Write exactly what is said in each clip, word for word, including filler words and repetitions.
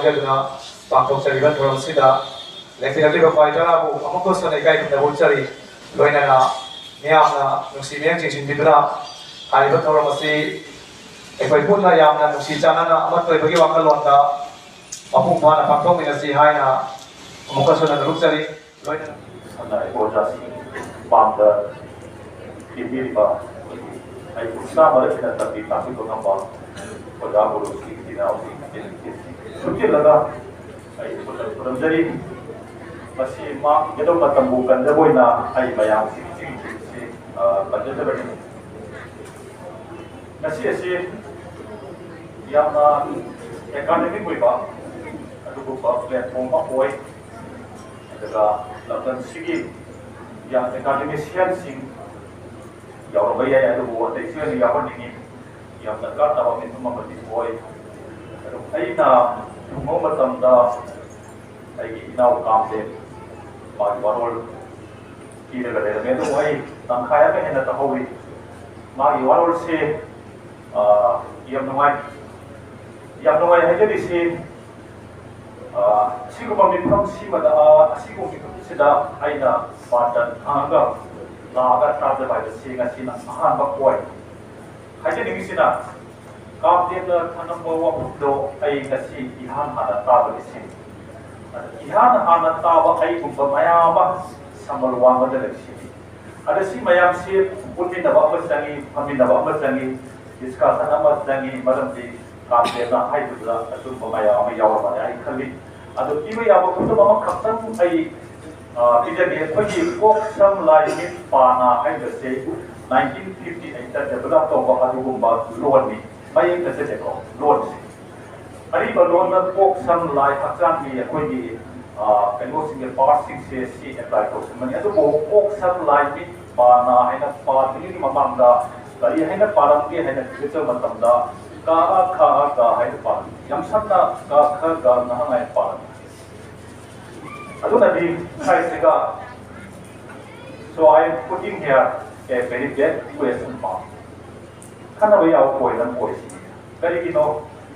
ꯑꯗꯨꯅ ꯄꯥꯡꯊꯣꯛꯆꯔꯤꯕ ꯊꯧꯔꯝ ꯑꯁꯤꯗ ꯂꯦꯡꯁꯤꯜꯂꯛꯂꯤꯕ ꯈ꯭ꯋꯥꯏ ꯇꯔꯥꯕꯨ ꯑꯃꯨꯛ ꯍꯟꯅ ꯏꯀꯥꯏ ꯈꯨꯝꯅꯕ ꯎꯠꯆꯔꯤ꯫ ꯂꯣꯏꯅꯅ ꯃꯤꯌꯥꯝꯅ ꯅꯨꯡꯁꯤ ꯃꯤꯠꯌꯦꯡ ꯆꯤꯡꯁꯤꯟꯕꯤꯗꯨꯅ ꯍꯥꯏꯔꯤꯕ ꯊꯧꯔꯝ ꯑꯁꯤ ꯑꯩꯈꯣꯏ ꯄꯨꯟꯅ ꯌꯥꯝꯅ ꯅꯨꯡꯁꯤ ꯆꯥꯟꯅꯅ ꯑꯃꯠꯇ ꯑꯣꯏꯕꯒꯤ ꯋꯥꯈꯜꯂꯣꯟꯗ ꯃꯄꯨꯡ ꯐꯥꯅ ꯄꯥꯡꯊꯣꯛꯃꯤꯟꯅꯁꯤ ꯍꯥꯏꯅ ꯑꯃꯨꯛꯀꯁꯨ ꯅꯣꯡꯗꯥꯝꯖꯔꯤ꯫ ꯂꯣꯏꯅꯅ ꯁꯝꯅ ꯍꯥꯏꯔꯤꯕ ꯑꯣꯖꯥꯁꯤꯡ ꯄꯥꯝꯗ ꯄꯤꯕꯤꯔꯤꯕ ꯑꯩꯈꯣꯏꯒꯤ ꯑꯩꯕꯨ ꯏꯁꯥ ꯃꯔꯛꯁꯤꯅ ꯇꯝꯕꯤ ꯇꯥꯛꯄꯤꯕ ꯉꯝꯕ ꯑꯣꯖꯥ ꯒꯨꯔꯨꯁꯤꯡ ꯏꯆꯤꯟ ꯏꯅꯥꯎꯁꯤꯡ ꯄꯨꯟꯁꯤꯜꯂꯒ ꯑꯩ ꯈꯨꯔꯨꯝꯖꯔꯤ꯫ ꯃꯁꯤ ꯃꯥꯡꯈꯤꯒꯗꯕ ꯃꯇꯝꯕꯨ ꯀꯟꯖꯕ ꯑꯣꯏꯅ ꯑꯩ ꯃꯌꯥꯝꯁꯤꯡ ꯁꯤ ꯄꯟꯖꯗꯕꯅꯤ꯫ ꯉꯁꯤ ꯑꯁꯤ ꯌꯥꯝꯅ ꯑꯦꯀꯥꯗꯃꯤꯛ ꯑꯣꯏꯕ ꯑꯗꯨꯒꯨꯝꯕ ꯄ꯭ꯂꯦꯠꯐꯣꯝ ꯑꯃ ꯑꯣꯏ꯫ ꯑꯗꯨꯒ ꯂꯝꯗꯝꯁꯤꯒꯤ ꯌꯥꯝ ꯑꯦꯀꯥꯗꯃꯤꯁꯤꯌꯥꯟꯁꯤꯡ ꯌꯥꯎꯔꯝꯕ ꯌꯥꯏ, ꯑꯗꯨꯕꯨ ꯑꯇꯩꯁꯨ ꯑꯣꯏꯅ ꯌꯥꯎꯍꯟꯅꯤꯡꯉꯤ꯫ ꯌꯥꯝ ꯗꯔꯀꯥꯔ ꯇꯥꯕ ꯃꯤꯐꯝ ꯑꯃꯗꯤ ꯑꯣꯏ꯫ ꯑꯗꯨ ꯑꯩꯅ ꯊꯨꯡꯕ ꯃꯇꯝꯗ ꯑꯩꯒꯤ ꯏꯅꯥꯎ ꯀꯥꯝꯗꯦ ꯃꯥꯒꯤ ꯋꯥꯔꯣꯜ ꯄꯤꯔꯒ ꯂꯩꯔꯝꯃꯦ, ꯑꯗꯨꯕꯨ ꯑꯩ ꯇꯪꯈꯥꯏ ꯑꯃ ꯍꯦꯟꯅ ꯇꯥꯍꯧꯔꯤ꯫ ꯃꯥꯒꯤ ꯋꯥꯔꯣꯜꯁꯦ, ꯑ, ꯌꯥꯝ ꯅꯨꯡꯉꯥꯏ꯫ ꯌꯥꯝ ꯅꯨꯡꯉꯥꯏ ꯍꯥꯏꯖꯔꯤꯁꯤ, ꯑ, ꯑꯁꯤꯒꯨꯝꯕ ꯃꯤꯐꯝꯁꯤꯃꯗ, ꯑ, ꯑꯁꯤꯒꯨꯝꯕ ꯃꯤꯐꯝꯁꯤꯗ ꯑꯩꯅ ꯄꯥꯟꯗꯝ ꯊꯝꯃꯒ ꯂꯥꯛꯑꯒ ꯇꯥꯖꯕ ꯍꯥꯏꯕꯁꯤ ꯉꯁꯤꯅ ꯑꯍꯥꯟꯕ ꯑꯣꯏ꯫ ꯍꯥꯏꯖꯅꯤꯡꯉꯤꯁꯤꯅ, ꯀꯥꯝꯗꯦꯟꯅ ꯊꯝꯂꯝꯕ ꯋꯥꯐꯝꯗꯣ ꯑꯩ ꯉꯁꯤ ꯏꯍꯥꯟ ꯍꯥꯟꯅ ꯇꯥꯕꯅꯤ ꯁꯤꯅꯤ꯫ ꯑꯗ ꯏꯍꯥꯟ ꯍꯥꯟꯅ ꯇꯥꯕ ꯑꯩꯒꯨꯝꯕ ꯃꯌꯥꯝ ꯑꯃ ꯁꯝꯕꯜ ꯋꯥꯡꯃꯗ ꯂꯩꯁꯤꯅꯤ꯫ ꯑꯗ ꯁꯤ ꯃꯌꯥꯝꯁꯤ ꯄꯨꯟꯃꯤꯟꯅꯕ ꯑꯃ ꯆꯪꯏ, ꯐꯝꯃꯤꯟꯅꯕ ꯑꯃ ꯆꯪꯏ, ꯗꯤꯁꯀꯁꯟ ꯑꯃ ꯆꯪꯏ, ꯃꯔꯝꯗꯤ ꯀꯥꯝꯗꯦꯟꯅ ꯍꯥꯏꯕꯗꯨꯗ ꯑꯆꯨꯝꯕ ꯃꯌꯥꯝ ꯑꯃ ꯌꯥꯎꯔꯝꯃꯅꯤ ꯍꯥꯏꯅ ꯈꯜꯂꯤ꯫ ꯑꯗꯨ ꯄꯤꯕ ꯌꯥꯕ ꯈꯨꯗꯝ ꯑꯃꯈꯛꯇꯪ ꯑꯩ, ꯑ, ꯄꯤꯖꯒꯦ꯫ ꯑꯩꯈꯣꯏꯒꯤ ꯀꯣꯛ ꯁꯝ ꯂꯥꯏ ꯃꯤꯠ ꯄꯥ ꯅꯥ ꯍꯥꯏꯕꯁꯦ ꯅꯥꯏꯟꯇꯤꯟ ꯐꯤꯐꯇꯤ ꯑꯩꯠꯇ ꯗꯦꯕꯂꯞ ꯇꯧꯕ ꯑꯗꯨꯒꯨꯝꯕ ꯂꯣꯟꯅꯤ꯫ ꯃꯌꯦꯛ ꯅꯠꯆꯗꯦꯀꯣ, ꯂꯣꯟꯁꯦ꯫ ꯑꯔꯤꯕ ꯂꯣꯟꯗ ꯀꯣꯛ ꯁꯝ ꯂꯥꯏ ꯍꯛꯆꯥꯡꯒꯤ ꯑꯩꯈꯣꯏꯒꯤ, ꯑ, ꯀꯩꯅꯣꯁꯤꯡꯁꯦ, ꯄꯥꯔꯠꯁꯤꯡꯁꯦ ꯁꯤ ꯑꯦꯄ꯭ꯂꯥꯏ ꯇꯧꯁꯤꯟꯕꯅꯤ꯫ ꯑꯗꯨꯕꯨ ꯀꯣꯛ ꯁꯝ ꯂꯥꯏ ꯃꯤꯠ ꯄꯥ ꯅꯥ ꯍꯥꯏꯅ ꯄꯥꯗ꯭ꯔꯤꯉꯩꯒꯤ ꯃꯃꯥꯡꯗ ꯀꯔꯤ ꯍꯥꯏꯅ ꯄꯥꯔꯝꯒꯦ ꯍꯥꯏꯅ ꯊꯤꯒꯠꯆꯕ ꯃꯇꯝꯗ ꯀ ꯑ ꯈ ꯑ ꯒ ꯍꯥꯏꯅ ꯄꯥꯔꯝꯃꯤ꯫ ꯌꯥꯝ ꯁꯝꯅ ꯀ ꯈ ꯒ ꯉ ꯍ ꯉꯥꯏꯅ ꯄꯥꯔꯝꯃꯤ꯫ ꯑꯗꯨꯅꯗꯤ ꯁ꯭ꯋꯥꯏꯁꯤꯒ, so I am putting here a very bad question mark. ꯈꯟꯅꯕ ꯌꯥꯕ ꯄꯣꯏꯟ ꯑꯃ ꯑꯣꯏꯁꯤ꯫ ꯀꯔꯤꯒꯤꯅꯣ?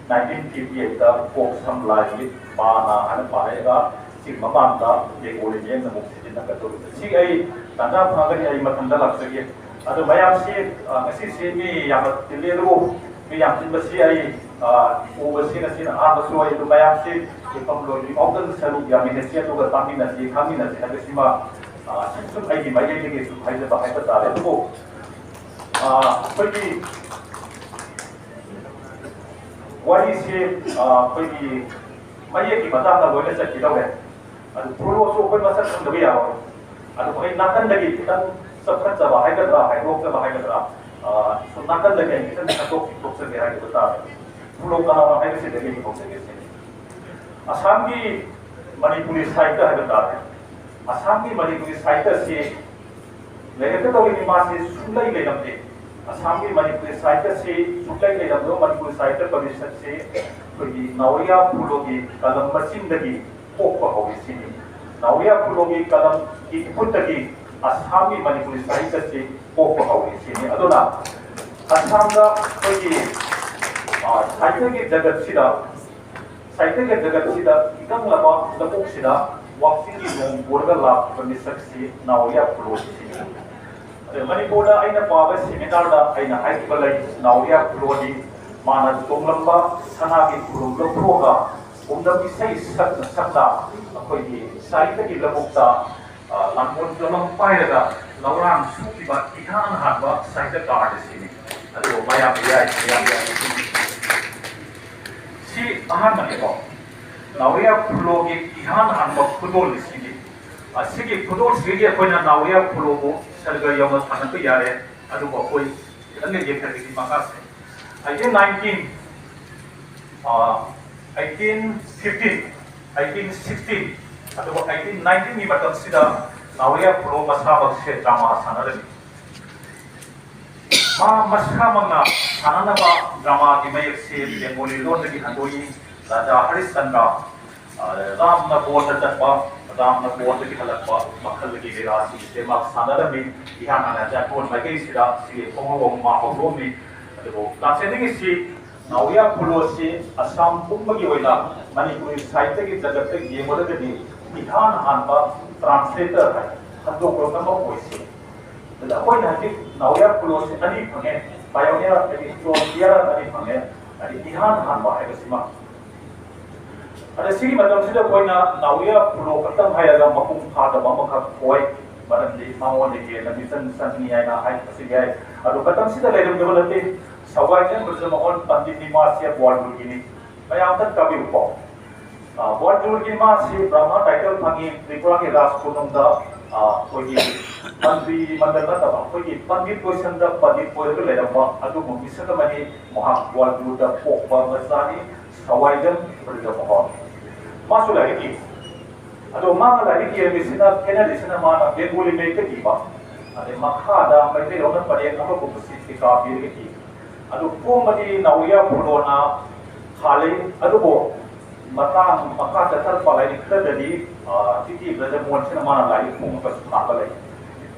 ꯅꯥꯏꯟꯇꯤꯟ ꯐꯤꯐꯇꯤ ꯑꯩꯠꯇ ꯀꯣꯛ ꯁꯝ ꯂꯥꯏ ꯃꯤꯠ ꯄꯥꯅ ꯍꯥꯏꯅ ꯄꯥꯔꯛꯑꯒ ꯁꯤꯒꯤ ꯃꯃꯥꯡꯗ ꯕꯦꯡꯒꯣꯂꯤ ꯃꯌꯦꯛꯅ ꯑꯃꯨꯛ ꯁꯤꯖꯤꯟꯅꯒꯗꯧꯔꯤꯕ ꯁꯤ ꯑꯩ ꯇꯥꯟꯖꯥ ꯐꯪꯉꯒꯗꯤ ꯑꯩ ꯃꯊꯪꯗ ꯂꯥꯛꯆꯒꯦ꯫ ꯑꯗꯣ ꯃꯌꯥꯝꯁꯤ, ꯑ, ꯉꯁꯤꯁꯤ ꯃꯤ ꯌꯥꯝꯅ ꯇꯤꯜꯂꯤ, ꯑꯗꯨꯕꯨ ꯃꯤ ꯌꯥꯝ ꯇꯤꯟꯕꯁꯤ ꯑꯩ, ꯑ, ꯎꯕꯁꯤ ꯉꯁꯤꯅ ꯑꯍꯥꯟꯕꯁꯨ ꯑꯣꯏ꯫ ꯑꯗꯨ ꯃꯌꯥꯝꯁꯤ ꯂꯣꯏꯐꯝ ꯂꯣꯏꯗ꯭ꯔꯤꯐꯥꯎꯗ ꯁꯔꯨꯛ ꯌꯥꯃꯤꯟꯅꯁꯤ, ꯑꯗꯨꯒ ꯇꯥꯃꯤꯟꯅꯁꯤ, ꯈꯪꯃꯤꯟꯅꯁꯤ ꯍꯥꯏꯕꯁꯤꯃ, ꯑ, ꯁꯨꯝ ꯁꯨꯝ ꯑꯩꯒꯤ ꯃꯥꯏꯀꯩꯗꯒꯤ ꯁꯨꯝ ꯍꯥꯏꯖꯕ ꯍꯥꯏꯕ ꯇꯥꯔꯦ꯫ ꯑꯗꯨꯕꯨ, ꯑ, ꯑꯩꯈꯣꯏꯒꯤ ꯋꯥꯔꯤꯁꯤ, ꯑ, ꯑꯩꯈꯣꯏꯒꯤ ꯃꯌꯦꯛꯀꯤ ꯃꯇꯥꯡꯗ ꯂꯣꯏꯅ ꯆꯠꯈꯤꯗꯧꯔꯦ꯫ ꯑꯗꯨ ꯐꯨꯔꯨꯞꯁꯨ ꯑꯩꯈꯣꯏ ꯃꯁꯛ ꯈꯪꯗꯕ ꯌꯥꯔꯣꯏ꯫ ꯑꯗꯨ ꯑꯩ ꯅꯥꯀꯟꯗꯒꯤ ꯈꯤꯇꯪ ꯆꯞꯈꯠꯆꯕ ꯍꯥꯏꯒꯗ꯭ꯔꯥ, ꯍꯥꯏꯗꯣꯛꯆꯕ ꯍꯥꯏꯒꯗ꯭ꯔꯥ, ꯑ, ꯁꯨꯝ ꯅꯥꯀꯟꯗꯒꯤ ꯑꯩ ꯈꯤꯇꯪ ꯈꯟꯗꯣꯛ ꯊꯣꯛꯆꯒꯦ ꯍꯥꯏꯕ ꯇꯥꯔꯦ꯫ ꯐꯨꯔꯨꯞ ꯀꯅꯥꯅꯣ ꯍꯥꯏꯕꯁꯤꯗꯒꯤ ꯑꯩ ꯍꯧꯖꯒꯦ ꯁꯤꯅꯤ꯫ ꯑꯁꯥꯝꯒꯤ ꯃꯅꯤꯄꯨꯔꯤ ꯁꯥꯍꯤꯇ꯭ꯌ ꯍꯥꯏꯕ ꯇꯥꯔꯦ꯫ ꯑꯁꯥꯝꯒꯤ ꯃꯅꯤꯄꯨꯔꯤ ꯁꯥꯍꯤꯇ꯭ꯌ ꯑꯁꯤ ꯂꯩꯔꯛꯀꯗꯧꯔꯤꯕ ꯃꯥꯁꯤ ꯁꯨꯡꯂꯩ ꯂꯩꯔꯝꯗꯦ꯫ ꯑꯁꯥꯝꯒꯤ ꯃꯅꯤꯄꯨꯔꯤ ꯁꯥꯍꯤꯇ꯭ꯌ ꯑꯁꯤ ꯁꯨꯡꯂꯩ ꯂꯩꯔꯝꯗꯕ, ꯃꯅꯤꯄꯨꯔꯤ ꯁꯥꯍꯤꯇ꯭ꯌ ꯄꯔꯤꯁꯠꯁꯤ ꯑꯩꯈꯣꯏꯒꯤ ꯅꯥꯎꯔꯤꯌꯥ ꯐꯨꯂꯣꯒꯤ ꯀꯂꯝ ꯃꯆꯤꯟꯗꯒꯤ ꯄꯣꯛꯄ ꯍꯧꯏ ꯁꯤꯅꯤ꯫ ꯅꯥꯎꯔꯤꯌꯥ ꯐꯨꯂꯣꯒꯤ ꯀꯂꯝꯒꯤ ꯏꯈꯨꯠꯇꯒꯤ ꯑꯁꯥꯝꯒꯤ ꯃꯅꯤꯄꯨꯔꯤ ꯁꯥꯍꯤꯇ꯭ꯌ ꯑꯁꯤ ꯄꯣꯛꯄ ꯍꯧꯏ ꯁꯤꯅꯤ꯫ ꯑꯗꯨꯅ ꯑꯁꯥꯝꯗ ꯑꯩꯈꯣꯏꯒꯤ, ꯑ, ꯁꯥꯍꯤꯇ꯭ꯌꯒꯤ ꯖꯒꯠꯁꯤꯗ ꯁꯥꯍꯤꯇ꯭ꯌꯒꯤ ꯖꯒꯠꯁꯤꯗ ꯏꯀꯪꯂꯕ ꯂꯧꯕꯨꯛꯁꯤꯗ ꯋꯥꯛꯆꯤꯡꯒꯤ ꯅꯣꯡ ꯄꯨꯔꯒ ꯂꯥꯛꯈꯤꯕ ꯃꯤꯁꯛꯁꯤ ꯅꯥꯎꯔꯤꯌꯥ ꯐꯨꯂꯣꯁꯤꯅꯤ꯫ ꯑꯗ ꯃꯅꯤꯄꯨꯔꯗ ꯑꯩꯅ ꯄꯥꯕ seminar ꯗ ꯑꯩꯅ ꯍꯥꯏꯈꯤꯕ ꯂꯩ, ꯅꯥꯎꯔꯤꯌꯥ ꯐꯨꯂꯣꯗꯤ ꯃꯥꯅ ꯇꯣꯡꯂꯝꯕ ꯁꯅꯥꯒꯤ ꯈꯨꯔꯨꯝ ꯂꯧꯊꯣꯛꯑꯒ ꯄꯨꯝꯅꯝ ꯏꯁꯩ ꯁꯛꯅ ꯁꯛꯅ ꯑꯩꯈꯣꯏꯒꯤ ꯁꯥꯍꯤꯇ꯭ꯌꯒꯤ ꯂꯧꯕꯨꯛꯇ, ꯑ, ꯂꯥꯡꯒꯣꯜ ꯀꯂꯝ ꯄꯥꯏꯔꯒ ꯂꯧꯔꯥꯡ ꯁꯨꯈꯤꯕ ꯏꯍꯥꯟ ꯍꯥꯟꯕ ꯁꯥꯍꯤꯇ꯭ꯌꯀꯥꯔ ꯑꯁꯤꯅꯤ꯫ ꯑꯗꯨꯕꯨ ꯃꯌꯥꯝ ꯌꯥꯏ, ꯃꯌꯥꯝ ꯌꯥꯏ꯫ ꯁꯤ ꯑꯍꯥꯟꯕꯅꯤꯀꯣ꯫ ꯅꯥꯎꯔꯤꯌꯥ ꯐꯨꯂꯣꯒꯤ ꯏꯍꯥꯟ ꯍꯥꯟꯕ ꯈꯨꯗꯣꯜ ꯑꯁꯤꯅꯤ꯫ ꯑꯁꯤꯒꯤ ꯈꯨꯗꯣꯜꯁꯤꯗꯒꯤ ꯑꯩꯈꯣꯏꯅ ꯅꯥꯎꯔꯤꯌꯥ ꯐꯨꯂꯣꯕꯨ ꯁꯔꯒ ꯌꯧꯅ ꯊꯥꯡꯒꯠꯄ ꯌꯥꯔꯦ꯫ ꯑꯗꯨꯕꯨ ꯑꯩꯈꯣꯏ ꯈꯤꯇꯪ ꯌꯦꯡꯊꯕꯤꯒꯤ ꯃꯈꯥꯁꯦ꯫ ꯑꯩꯠꯇꯤꯟ ꯅꯥꯏꯟꯇꯤꯟ, ꯑ, ꯑꯩꯠꯇꯤꯟ ꯐꯤꯐꯇꯤꯟ, ꯑꯩꯠꯇꯤꯟ ꯁꯤꯛꯁꯇꯤꯟ, ꯑꯗꯨꯒ ꯑꯩꯠꯇꯤꯟ ꯅꯥꯏꯟꯇꯤꯟꯒꯤ ꯃꯇꯝꯁꯤꯗ ꯅꯥꯎꯔꯤꯌꯥ ꯐꯨꯂꯣ ꯃꯁꯥꯃꯛꯁꯦ ꯗ꯭ꯔꯃꯥ ꯁꯥꯟꯅꯔꯝꯃꯤ꯫ ꯃꯥ ꯃꯁꯥꯃꯛꯅ ꯁꯥꯟꯅꯅꯕ ꯗ꯭ꯔꯃꯥꯒꯤ ꯃꯌꯦꯛꯁꯦ ꯕꯦꯡꯒꯣꯂꯤ ꯂꯣꯟꯗꯒꯤ ꯍꯟꯗꯣꯛꯏ꯫ ꯔꯥꯖꯥ ꯍꯔꯤꯁꯆꯟꯗ꯭ꯔ, ꯑ, ꯔꯥꯝꯅ ꯕꯣꯟꯗ ꯆꯠꯄ, ꯔꯥꯝꯅ ꯕꯣꯟꯗꯒꯤ ꯍꯜꯂꯛꯄ ꯃꯈꯜꯒꯤ ꯂꯤꯂꯥꯁꯤꯡꯁꯦ ꯃꯥ ꯁꯥꯟꯅꯔꯝꯃꯤ꯫ ꯏꯍꯥꯟ ꯍꯥꯟꯅ ꯆꯥꯛꯀꯣꯟ ꯃꯥꯏꯀꯩꯁꯤꯗ ꯁꯤꯒꯤ ꯈꯣꯡꯍꯧ ꯑꯃ ꯃꯥ ꯍꯧꯗꯣꯛꯑꯝꯃꯤ꯫ ꯑꯗꯨꯕꯨ ꯂꯥꯟꯆꯦꯟꯅꯤꯡꯉꯤꯁꯤ ꯅꯥꯎꯔꯤꯌꯥ ꯐꯨꯂꯣꯁꯤ ꯑꯁꯥꯝ ꯄꯨꯝꯕꯒꯤ ꯑꯣꯏꯅ ꯃꯅꯤꯄꯨꯔꯤ ꯁꯥꯍꯤꯇ꯭ꯌꯒꯤ ꯖꯒꯠꯇ ꯌꯦꯡꯂꯒꯗꯤ ꯏꯍꯥꯟ ꯍꯥꯟꯕ ꯇ꯭ꯔꯥꯟꯁꯂꯦꯇꯔ ꯍꯥꯏ ꯍꯟꯗꯣꯛꯄ ꯉꯝꯕ ꯑꯣꯏꯁꯤ꯫ ꯑꯗꯨꯅ ꯑꯩꯈꯣꯏꯅ ꯍꯧꯖꯤꯛ ꯅꯥꯎꯔꯤꯌꯥ ꯐꯨꯂꯣꯁꯤ ꯑꯅꯤ ꯐꯪꯉꯦ, ꯄꯥꯏꯑꯣꯅꯤꯌꯔ ꯍꯥꯏꯗꯤ ꯐ꯭ꯔꯣꯟꯇꯤꯌꯔ ꯑꯅꯤ ꯐꯪꯉꯦ, ꯍꯥꯏꯗꯤ ꯏꯍꯥꯟ ꯍꯥꯟꯕ ꯍꯥꯏꯕꯁꯤꯃ꯫ ꯑꯗ ꯁꯤꯒꯤ ꯃꯇꯝꯁꯤꯗ ꯑꯩꯈꯣꯏꯅ ꯅꯥꯎꯔꯤꯌꯥ ꯐꯨꯂꯣ ꯈꯛꯇꯪ ꯍꯥꯏꯔꯒ ꯃꯄꯨꯡ ꯐꯥꯗꯕ ꯑꯃꯈꯛ ꯑꯣꯏ, ꯃꯔꯝꯗꯤ ꯃꯉꯣꯟꯗ ꯍꯦꯟꯅ ꯃꯤꯆꯪ ꯆꯪꯉꯤ ꯍꯥꯏꯅ ꯍꯥꯏꯕꯁꯨ ꯌꯥꯏ꯫ ꯑꯗꯨ ꯃꯇꯝꯁꯤꯗ ꯂꯩꯔꯝꯗꯕ ꯅꯠꯇꯦ, ꯁꯋꯥꯏꯖꯟ ꯕ꯭ꯔꯖꯃꯣꯍꯟ ꯄꯟꯗꯤꯠꯅꯤ, ꯃꯥꯁꯤ ꯕꯣꯜꯄꯨꯔꯒꯤꯅꯤ꯫ ꯃꯌꯥꯝ ꯑꯝꯇ ꯇꯥꯕꯤꯌꯨꯀꯣ꯫ ꯑ, ꯕꯣꯜꯄꯨꯔꯒꯤ ꯃꯥꯁꯤ ꯕ꯭ꯔꯍꯃ ꯇꯥꯏꯇꯜ ꯐꯪꯉꯤ, ꯇ꯭ꯔꯤꯄꯨꯔꯥꯒꯤ ꯔꯥꯖ ꯀꯣꯅꯨꯡꯗ, ꯑ, ꯑꯩꯈꯣꯏꯒꯤ ꯃꯟꯇ꯭ꯔꯤ ꯃꯟꯗꯜ ꯅꯠꯇꯕ ꯑꯩꯈꯣꯏꯒꯤ ꯄꯟꯗꯤꯠ ꯀꯣꯏꯁꯟꯗ ꯄꯟꯗꯤꯠ ꯑꯣꯏꯔꯒ ꯂꯩꯔꯝꯕ ꯑꯗꯨꯒꯨꯝꯕ ꯃꯤꯁꯛ ꯑꯃꯅꯤ꯫ ꯃꯍꯥꯛ ꯒꯣꯋꯥꯜꯄꯨꯔꯗ ꯄꯣꯛꯄ ꯃꯆꯥꯅꯤ, ꯁꯋꯥꯏꯖꯝ ꯕ꯭ꯔꯖꯃꯣꯍꯟ꯫ ꯃꯥꯁꯨ ꯂꯥꯏꯔꯤꯛ ꯏ꯫ ꯑꯗꯣ ꯃꯥꯅ ꯂꯥꯏꯔꯤꯛ ꯏꯔꯝꯃꯤꯁꯤꯅ ꯈꯦꯠꯅꯔꯤꯁꯤꯅ ꯃꯥꯅ ꯕꯦꯡꯒꯣꯂꯤ ꯃꯌꯦꯛꯇ ꯏꯕ, ꯑꯗꯩ ꯃꯈꯥꯗ ꯃꯩꯇꯩꯂꯣꯟꯅ ꯄꯔꯦꯡ ꯑꯃꯒꯨꯝꯕꯁꯤ ꯇꯤꯀꯥ ꯄꯤꯔꯒ ꯏ꯫ ꯑꯗꯨ ꯐꯣꯡꯕꯗꯤ ꯅꯥꯎꯔꯤꯌꯥ ꯐꯨꯂꯣꯅ ꯍꯥꯜꯂꯤ꯫ ꯑꯗꯨꯕꯨ ꯃꯇꯥꯡ ꯃꯈꯥ ꯆꯠꯊꯔꯛꯄ ꯂꯥꯏꯔꯤꯛ ꯈꯔꯗꯗꯤ, ꯑ, ꯁꯤꯒꯤ ꯕ꯭ꯔꯖꯃꯣꯍꯟꯁꯤꯅ ꯃꯥꯅ ꯂꯥꯏꯔꯤꯛ ꯐꯣꯡꯕꯁꯨ ꯍꯥꯟꯕ ꯂꯩ꯫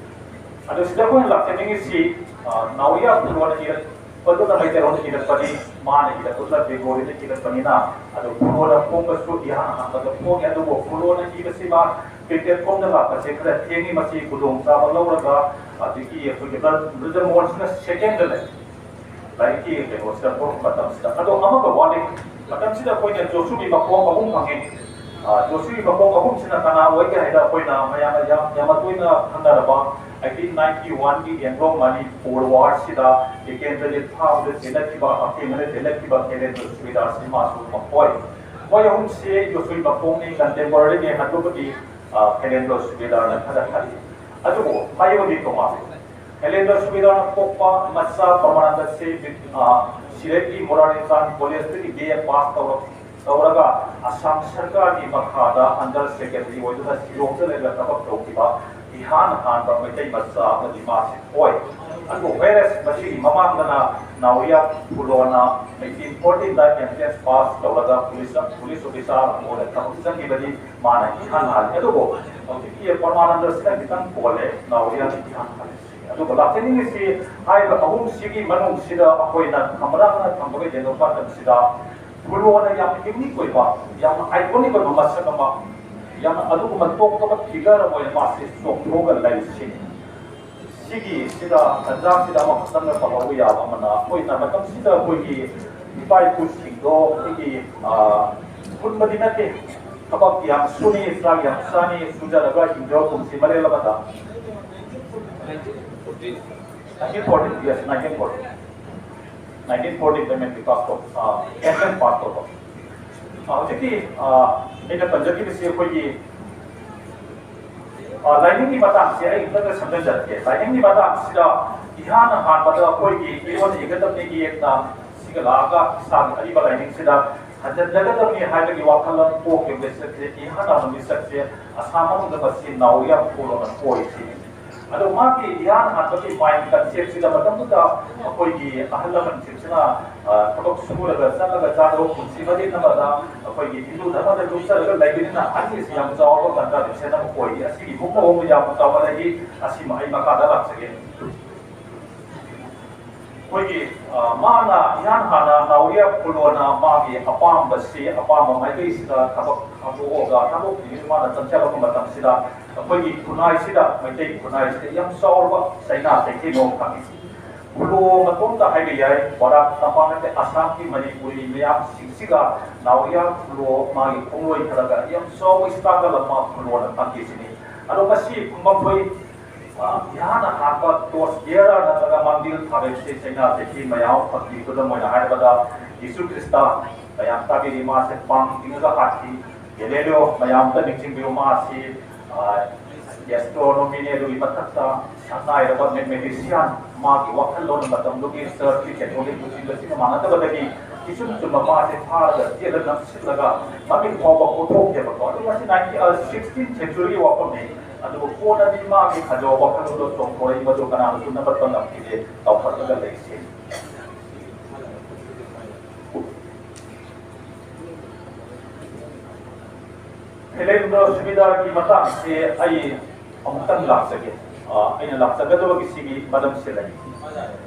ꯑꯗꯣ ꯁꯤꯗ ꯑꯩꯈꯣꯏꯅ ꯂꯥꯛꯆꯅꯤꯡꯉꯤꯁꯤ, ꯑ, ꯅꯥꯎꯔꯤꯌꯥ ꯐꯨꯂꯣꯅ ꯏꯔꯛꯄꯗꯨꯅ ꯃꯩꯇꯩꯂꯣꯟꯗ ꯏꯔꯛꯄꯅꯤ, ꯃꯥꯅ ꯏꯔꯛꯄꯗꯨꯅ ꯕꯦꯡꯒꯣꯂꯤꯗ ꯏꯔꯛꯄꯅꯤꯅ, ꯑꯗꯣ ꯐꯨꯂꯣꯅ ꯐꯣꯡꯕꯁꯨ ꯏꯍꯥꯟ ꯍꯥꯟꯕꯗ ꯐꯣꯡꯉꯤ꯫ ꯑꯗꯨꯕꯨ ꯐꯨꯂꯣꯅ ꯏꯕꯁꯤ ꯃꯥ ꯄ꯭ꯔꯤꯟꯇꯦꯠ ꯐꯣꯝꯗ ꯂꯥꯛꯄꯁꯦ ꯈꯔ ꯊꯦꯡꯉꯤ꯫ ꯃꯁꯤ ꯈꯨꯗꯣꯡꯆꯥꯕ ꯂꯧꯔꯒ ꯑꯗꯒꯤ ꯑꯩꯈꯣꯏꯒꯤ ꯕ꯭ꯔ-, ꯕ꯭ꯔꯖꯃꯣꯍꯟꯁꯤꯅ ꯁꯦꯀꯦꯟꯗ ꯂꯩ꯫ ꯂꯥꯏꯔꯤꯛꯀꯤ ꯀꯩꯅꯣꯁꯤꯗ ꯊꯣꯛꯂꯛꯄ ꯃꯇꯝꯁꯤꯗ꯫ ꯑꯗꯣ ꯑꯃꯒ ꯋꯥꯠꯂꯤ꯫ ꯃꯇꯝꯁꯤꯗ ꯑꯩꯈꯣꯏꯅ ꯖꯣꯁꯨꯒꯤ ꯃꯈꯣꯡ ꯑꯍꯨꯝ ꯐꯪꯉꯤ꯫ ꯑ, ꯖꯣꯁꯨꯒꯤ ꯃꯈꯣꯡ ꯑꯍꯨꯝꯁꯤꯅ ꯀꯅꯥ ꯑꯣꯏꯒꯦ ꯍꯥꯏꯗ ꯑꯩꯈꯣꯏꯅ ꯃꯌꯥꯝꯅ ꯌꯥꯝ, ꯌꯥꯝꯅ ꯇꯣꯏꯅ ꯈꯪꯅꯔꯕ ꯑꯩꯠꯇꯤꯟ ꯅꯥꯏꯟꯇꯤ ꯋꯥꯟꯒꯤ ꯑꯦꯡꯒ꯭ꯂꯣ ꯃꯅꯤꯄꯨꯔ ꯋꯥꯔꯁꯤꯗ ꯖꯤꯇꯦꯟꯗ꯭ꯔꯖꯤꯠ ꯐꯥꯕꯗ ꯆꯦꯜꯂꯛꯈꯤꯕ, ꯍꯛꯊꯦꯡꯅꯅ ꯆꯦꯜꯂꯛꯈꯤꯕ ꯈꯦꯂꯦꯟꯗ꯭ꯔ ꯁꯨꯕꯦꯗꯥꯔꯁꯤ ꯃꯥꯁꯨ ꯑꯃ ꯑꯣꯏ꯫ ꯃꯣꯏ ꯑꯍꯨꯝꯁꯤ ꯖꯣꯁꯨꯒꯤ ꯃꯈꯣꯡꯅꯤ, ꯀꯟꯇꯦꯝꯄꯣꯔꯔꯤꯅꯤ꯫ ꯑꯗꯨꯕꯨꯗꯤ, ꯑ, ꯈꯦꯂꯦꯟꯗ꯭ꯔ ꯁꯨꯕꯦꯗꯥꯔꯅ ꯈꯔ ꯍꯜꯂꯤ꯫ ꯑꯗꯨꯕꯨ ꯃꯥꯏꯑꯣꯟꯗꯤ ꯇꯣꯉꯥꯜꯂꯤ꯫ ꯈꯦꯂꯦꯟꯗ꯭ꯔ ꯁꯨꯕꯦꯗꯥꯔꯅ ꯄꯣꯛꯄ ꯃꯆꯥ ꯄ꯭ꯔꯃꯥꯅꯟꯗꯁꯤ, ꯑ, ꯁꯤꯔꯩꯒꯤ ꯃꯣꯔꯥꯔꯤꯆꯥꯟ ꯀꯣꯂꯦꯖꯇꯒꯤ ꯕꯤ ꯑꯦ ꯄꯥꯁ ꯇꯧꯔꯛ-, ꯇꯧꯔꯒ ꯑꯁꯥꯝ ꯁꯔꯀꯥꯔꯒꯤ ꯃꯈꯥꯗ ꯑꯟꯗꯔ ꯁꯦꯀ꯭ꯔꯦꯇꯔꯤ ꯑꯣꯏꯗꯨꯅ ꯁꯤꯂꯣꯡꯗ ꯂꯩꯔꯒ ꯊꯕꯛ ꯇꯧꯈꯤꯕ ꯏꯍꯥꯟ ꯍꯥꯟꯕ ꯃꯩꯇꯩ ꯃꯆꯥ ꯑꯃꯗꯤ ꯃꯥꯁꯤ ꯑꯣꯏ꯫ ꯑꯗꯨꯕꯨ whereas ꯃꯁꯤꯒꯤ ꯃꯃꯥꯡꯗꯅ ꯅꯥꯎꯔꯤꯌꯥ ꯐꯨꯂꯣꯅ ꯑꯩꯠꯇꯤꯟ ꯐꯣꯔꯇꯤꯟꯗ ꯑꯦꯟꯇ꯭ꯔꯦꯟꯁ ꯄꯥꯁ ꯇꯧꯔꯒ ꯄꯨꯂꯤꯁ, ꯄꯨꯂꯤꯁ ꯑꯣꯐꯤꯁꯥꯔ ꯑꯃ ꯑꯣꯏꯅ ꯊꯕꯛ ꯆꯪꯈꯤꯕꯅꯤ꯫ ꯃꯥꯅ ꯏꯍꯥꯟ ꯍꯥꯜꯂꯤ꯫ ꯑꯗꯨꯕꯨ ꯍꯧꯖꯤꯛꯀꯤ ꯄ꯭ꯔꯃꯥꯅꯟꯗꯁꯤꯅ ꯈꯤꯇꯪ ꯀꯣꯜꯂꯦ, ꯅꯥꯎꯔꯤꯌꯥꯅ ꯏꯍꯥꯟ ꯍꯥꯜꯂꯤ꯫ ꯑꯗꯨꯒ ꯂꯥꯛꯆꯅꯤꯡꯉꯤꯁꯤ, ꯍꯥꯏꯔꯤꯕ ꯑꯍꯨꯝꯁꯤꯒꯤ ꯃꯅꯨꯡꯁꯤꯗ ꯑꯩꯈꯣꯏꯅ ꯈꯝꯕ꯭ꯔꯥꯡꯅ ꯊꯝꯕꯒ ꯌꯦꯡꯕ ꯃꯇꯝꯁꯤꯗ, ꯐꯨꯂꯣꯅ ꯌꯥꯝ ꯌꯨꯅꯤꯛ ꯑꯣꯏꯕ, ꯌꯥꯝꯅ ꯑꯥꯏꯀꯣꯅꯤꯛ ꯑꯣꯏꯕ ꯃꯁꯛ ꯑꯃ, ꯌꯥꯝꯅ ꯑꯗꯨꯒꯨꯝꯕ ꯇꯣꯞ ꯇꯣꯞꯄ ꯐꯤꯒꯔ ꯑꯃ ꯑꯣꯏꯅ ꯃꯥꯁꯤ ꯆꯣꯡꯊꯣꯛꯑꯒ ꯂꯩꯔꯤꯁꯤꯅꯤ꯫ ꯁꯤꯒꯤꯁꯤꯗ ꯇꯟꯖꯥꯁꯤꯗ ꯑꯃꯈꯛꯇꯪꯒ ꯄꯜꯍꯧꯕ ꯌꯥꯕ ꯑꯃꯅ, ꯑꯩꯈꯣꯏꯅ ꯃꯇꯝꯁꯤꯗ ꯑꯩꯈꯣꯏꯒꯤ ꯏꯄꯥ ꯏꯄꯨꯁꯤꯡꯗꯣ ꯑꯩꯈꯣꯏꯒꯤ, ꯑ, ꯄꯨꯟꯕꯗꯤ ꯅꯠꯇꯦ, ꯊꯕꯛ ꯌꯥꯝ ꯁꯨꯅꯤ, ꯆꯥꯛ ꯌꯥꯝ ꯆꯥꯅꯤ, ꯁꯨꯖꯔꯒ ꯍꯤꯡꯖꯕ ꯄꯨꯟꯁꯤ ꯃꯔꯦꯜ ꯑꯃꯗ꯫ Nineteen fourteen, yes, nineteen fourteen. Nineteen fourteen ꯗ ꯃꯦꯇ꯭ꯔꯤꯛ ꯄꯥꯁ ꯇꯧꯕ, ꯑ, ꯑꯦꯟꯇ꯭ꯔꯦꯟꯁ ꯄꯥꯁ ꯇꯧꯕ꯫ ꯑ, ꯍꯧꯖꯤꯛꯀꯤ, ꯑ, ꯑꯩꯅ ꯄꯟꯖꯈꯤꯕꯁꯤ ꯑꯩꯈꯣꯏꯒꯤ, ꯑ, ꯂꯥꯏꯅꯤꯡꯒꯤ ꯃꯇꯥꯡꯁꯦ ꯑꯩ ꯈꯤꯇꯪꯒ ꯁꯝꯖꯤꯟꯖꯔꯛꯀꯦ꯫ ꯂꯥꯏꯅꯤꯡꯒꯤ ꯃꯇꯥꯡꯁꯤꯗ ꯏꯍꯥꯟ ꯍꯥꯟꯕꯗ ꯑꯩꯈꯣꯏꯒꯤ ꯏꯔꯣꯟ ꯏꯒꯗꯕꯅꯤꯒꯤ ꯌꯦꯛꯅ ꯁꯤꯒ ꯂꯥꯛꯑꯒ ꯏꯁꯥꯒꯤ ꯑꯔꯤꯕ ꯂꯥꯏꯅꯤꯡꯁꯤꯗ ꯍꯟꯖꯤꯟꯖꯒꯗꯕꯅꯤ ꯍꯥꯏꯕꯒꯤ ꯋꯥꯈꯜꯂꯣꯟ ꯄꯣꯛꯈꯤꯕ ꯃꯤꯁꯛꯁꯦ, ꯏꯍꯥꯟ ꯍꯥꯟꯕ ꯃꯤꯁꯛꯁꯦ ꯑꯁꯥꯝ ꯃꯅꯨꯡꯗ ꯃꯁꯤ ꯅꯥꯎꯔꯤꯌꯥ ꯐꯨꯂꯣꯅ ꯄꯣꯛꯏꯁꯤꯅꯤ꯫ ꯑꯗꯣ ꯃꯥꯒꯤ ꯏꯍꯥꯟ ꯍꯥꯟꯕꯒꯤ ꯃꯥꯏꯟ ꯀꯟꯁꯦꯞꯁꯤꯗ ꯃꯇꯝꯗꯨꯗ ꯑꯩꯈꯣꯏꯒꯤ ꯑꯍꯜ ꯂꯃꯟꯁꯤꯡꯁꯤꯅ, ꯑ, ꯊꯕꯛ ꯁꯨꯔꯒ ꯆꯠꯂꯒ ꯆꯥꯗꯕ ꯄꯨꯟꯁꯤ ꯃꯔꯦꯜ ꯑꯃꯗ ꯑꯩꯈꯣꯏꯒꯤ ꯍꯤꯟꯗꯨ ꯙꯔꯃꯗ ꯂꯨꯞꯆꯔꯒ ꯂꯩꯕꯅꯤꯅ ꯑꯍꯟꯒꯤꯁꯤ ꯌꯥꯝ ꯆꯥꯎꯔꯕ ꯀꯟꯇ꯭ꯔꯥꯗꯤꯛꯁꯟ ꯑꯃ ꯑꯣꯏꯔꯤ꯫ ꯑꯁꯤꯒꯤ ꯃꯨꯛꯅ ꯃꯑꯣꯡꯗ ꯌꯥꯝꯅ ꯆꯥꯎꯈꯠꯂꯛꯏ꯫ ꯑꯁꯤꯃ ꯑꯩ ꯃꯈꯥꯗ ꯂꯥꯛꯆꯒꯦ꯫ ꯑꯩꯈꯣꯏꯒꯤ, ꯑ, ꯃꯥꯅ ꯏꯍꯥꯟ ꯍꯥꯟꯅ ꯅꯥꯎꯔꯤꯌꯥ ꯐꯨꯂꯣꯅ ꯃꯥꯒꯤ ꯑꯄꯥꯝꯕꯁꯤ, ꯑꯄꯥꯝꯕ ꯃꯥꯏꯀꯩꯁꯤꯗ ꯊꯕꯛ ꯊꯥꯗꯣꯛꯑꯒ, ꯊꯕꯛꯀꯤ ꯃꯥꯅ ꯆꯠꯆꯔꯛꯄ ꯃꯇꯝꯁꯤꯗ ꯑꯩꯈꯣꯏꯒꯤ ꯈꯨꯟꯅꯥꯏꯁꯤꯗ, ꯃꯩꯇꯩ ꯈꯨꯟꯅꯥꯏꯁꯤꯗ ꯌꯥꯝ ꯆꯥꯎꯔꯕ ꯆꯩꯅꯥ ꯆꯩꯊꯦꯡ ꯑꯃ ꯐꯪꯉꯤ꯫ ꯐꯨꯂꯣ ꯃꯇꯣꯝꯇ ꯍꯥꯏꯕ ꯌꯥꯏ, ꯕꯔꯥꯛ ꯇꯝꯄꯥꯛ ꯅꯠꯇꯦ, ꯑꯁꯥꯝꯒꯤ ꯃꯅꯤꯄꯨꯔꯤ ꯃꯌꯥꯝꯁꯤꯡꯁꯤꯒ ꯅꯥꯎꯔꯤꯌꯥ ꯐꯨꯂꯣ ꯃꯥꯒꯤ ꯈꯣꯡꯂꯣꯏ ꯈꯔꯒ ꯌꯥꯝ ꯆꯥꯎꯕ ꯏꯁꯇꯥꯔꯗꯜ ꯑꯃ ꯐꯨꯂꯣꯅ ꯐꯪꯈꯤꯁꯤꯅꯤ꯫ ꯑꯗꯣ ꯃꯁꯤ ꯈꯨꯃꯟꯈꯣꯏ ꯑ, ꯏꯍꯥꯟ ꯍꯥꯟꯕ ꯇꯣꯔꯆ ꯕꯤꯌꯔ ꯅꯠꯇ꯭ꯔꯒ ꯃꯥꯡꯖꯤꯜ ꯊꯥꯕ ꯍꯥꯏꯕꯁꯤ ꯆꯩꯅꯥ ꯆꯩꯊꯦꯡ ꯃꯌꯥꯝ ꯑꯃ ꯐꯪꯈꯤ꯫ ꯈꯨꯗꯝ ꯑꯣꯏꯅ ꯍꯥꯏꯔꯕꯗ, ꯖꯤꯁꯨ ꯈ꯭ꯔꯤꯁꯇ ꯃꯌꯥꯝ ꯇꯥꯕꯤꯔꯤ, ꯃꯥꯁꯦ ꯄꯥꯡ ꯇꯤꯡꯉꯒ ꯍꯥꯠꯈꯤ꯫ ꯒꯦꯂꯦꯂꯤꯑꯣ ꯃꯌꯥꯝ ꯑꯝꯇ ꯅꯤꯡꯁꯤꯡꯕꯤꯌꯨ, ꯃꯥꯁꯤ, ꯑ, ꯑꯦꯁꯇ꯭ꯔꯣꯅꯣꯃꯤꯅꯦ, ꯑꯗꯨꯒꯤ ꯃꯊꯛꯇ ꯁꯛꯅꯥꯏꯔꯕ ꯃꯦꯊꯃꯦꯇꯤꯁꯤꯌꯥꯟ, ꯃꯥꯒꯤ ꯋꯥꯈꯜꯂꯣꯟ ꯃꯇꯝꯗꯨꯒꯤ ꯆꯔꯆꯀꯤ ꯀꯦꯊꯣꯂꯤꯛ ꯂꯨꯆꯤꯡꯕꯁꯤꯡꯒ ꯃꯥꯟꯅꯗꯕꯗꯒꯤ ꯏꯆꯨꯝ ꯆꯨꯝꯕ ꯃꯥꯁꯦ ꯐꯥꯔꯒ ꯖꯦꯜꯗ ꯅꯝꯁꯤꯜꯂꯒ ꯃꯃꯤꯡ ꯐꯥꯎꯕ ꯄꯨꯊꯣꯛꯇꯦꯕꯀꯣ꯫ ꯑꯗꯨ ꯃꯁꯤ ꯅꯥꯏꯟꯇꯤꯟ, ꯑ, ꯁꯤꯛꯁꯇꯤꯟ ꯁꯦꯟꯆꯨꯔꯤꯒꯤ ꯋꯥꯐꯝꯅꯤ꯫ ꯑꯗꯨꯕꯨ ꯀꯣꯟꯅꯗꯤ ꯃꯥꯒꯤ ꯐꯖꯕ ꯋꯥꯈꯜꯂꯣꯟꯗꯣ ꯆꯣꯡꯊꯣꯔꯛꯏ, ꯃꯗꯨ ꯀꯅꯥꯅꯁꯨ ꯅꯝꯍꯠꯄ ꯉꯝꯈꯤꯗꯦ, ꯆꯥꯎꯈꯠꯂꯒ ꯂꯩꯁꯤ꯫ ꯐꯤꯂꯦꯟꯗ꯭ꯔꯣ ꯁꯨꯕꯤꯗꯥꯔꯒꯤ ꯃꯇꯥꯡꯁꯦ ꯑꯩ ꯑꯃꯨꯛꯇꯪ ꯂꯥꯛꯆꯒꯦ꯫ ꯑ, ꯑꯩꯅ ꯂꯥꯛꯆꯒꯗꯕꯒꯤ ꯁꯤꯒꯤ ꯃꯔꯝꯁꯦ ꯂꯩ꯫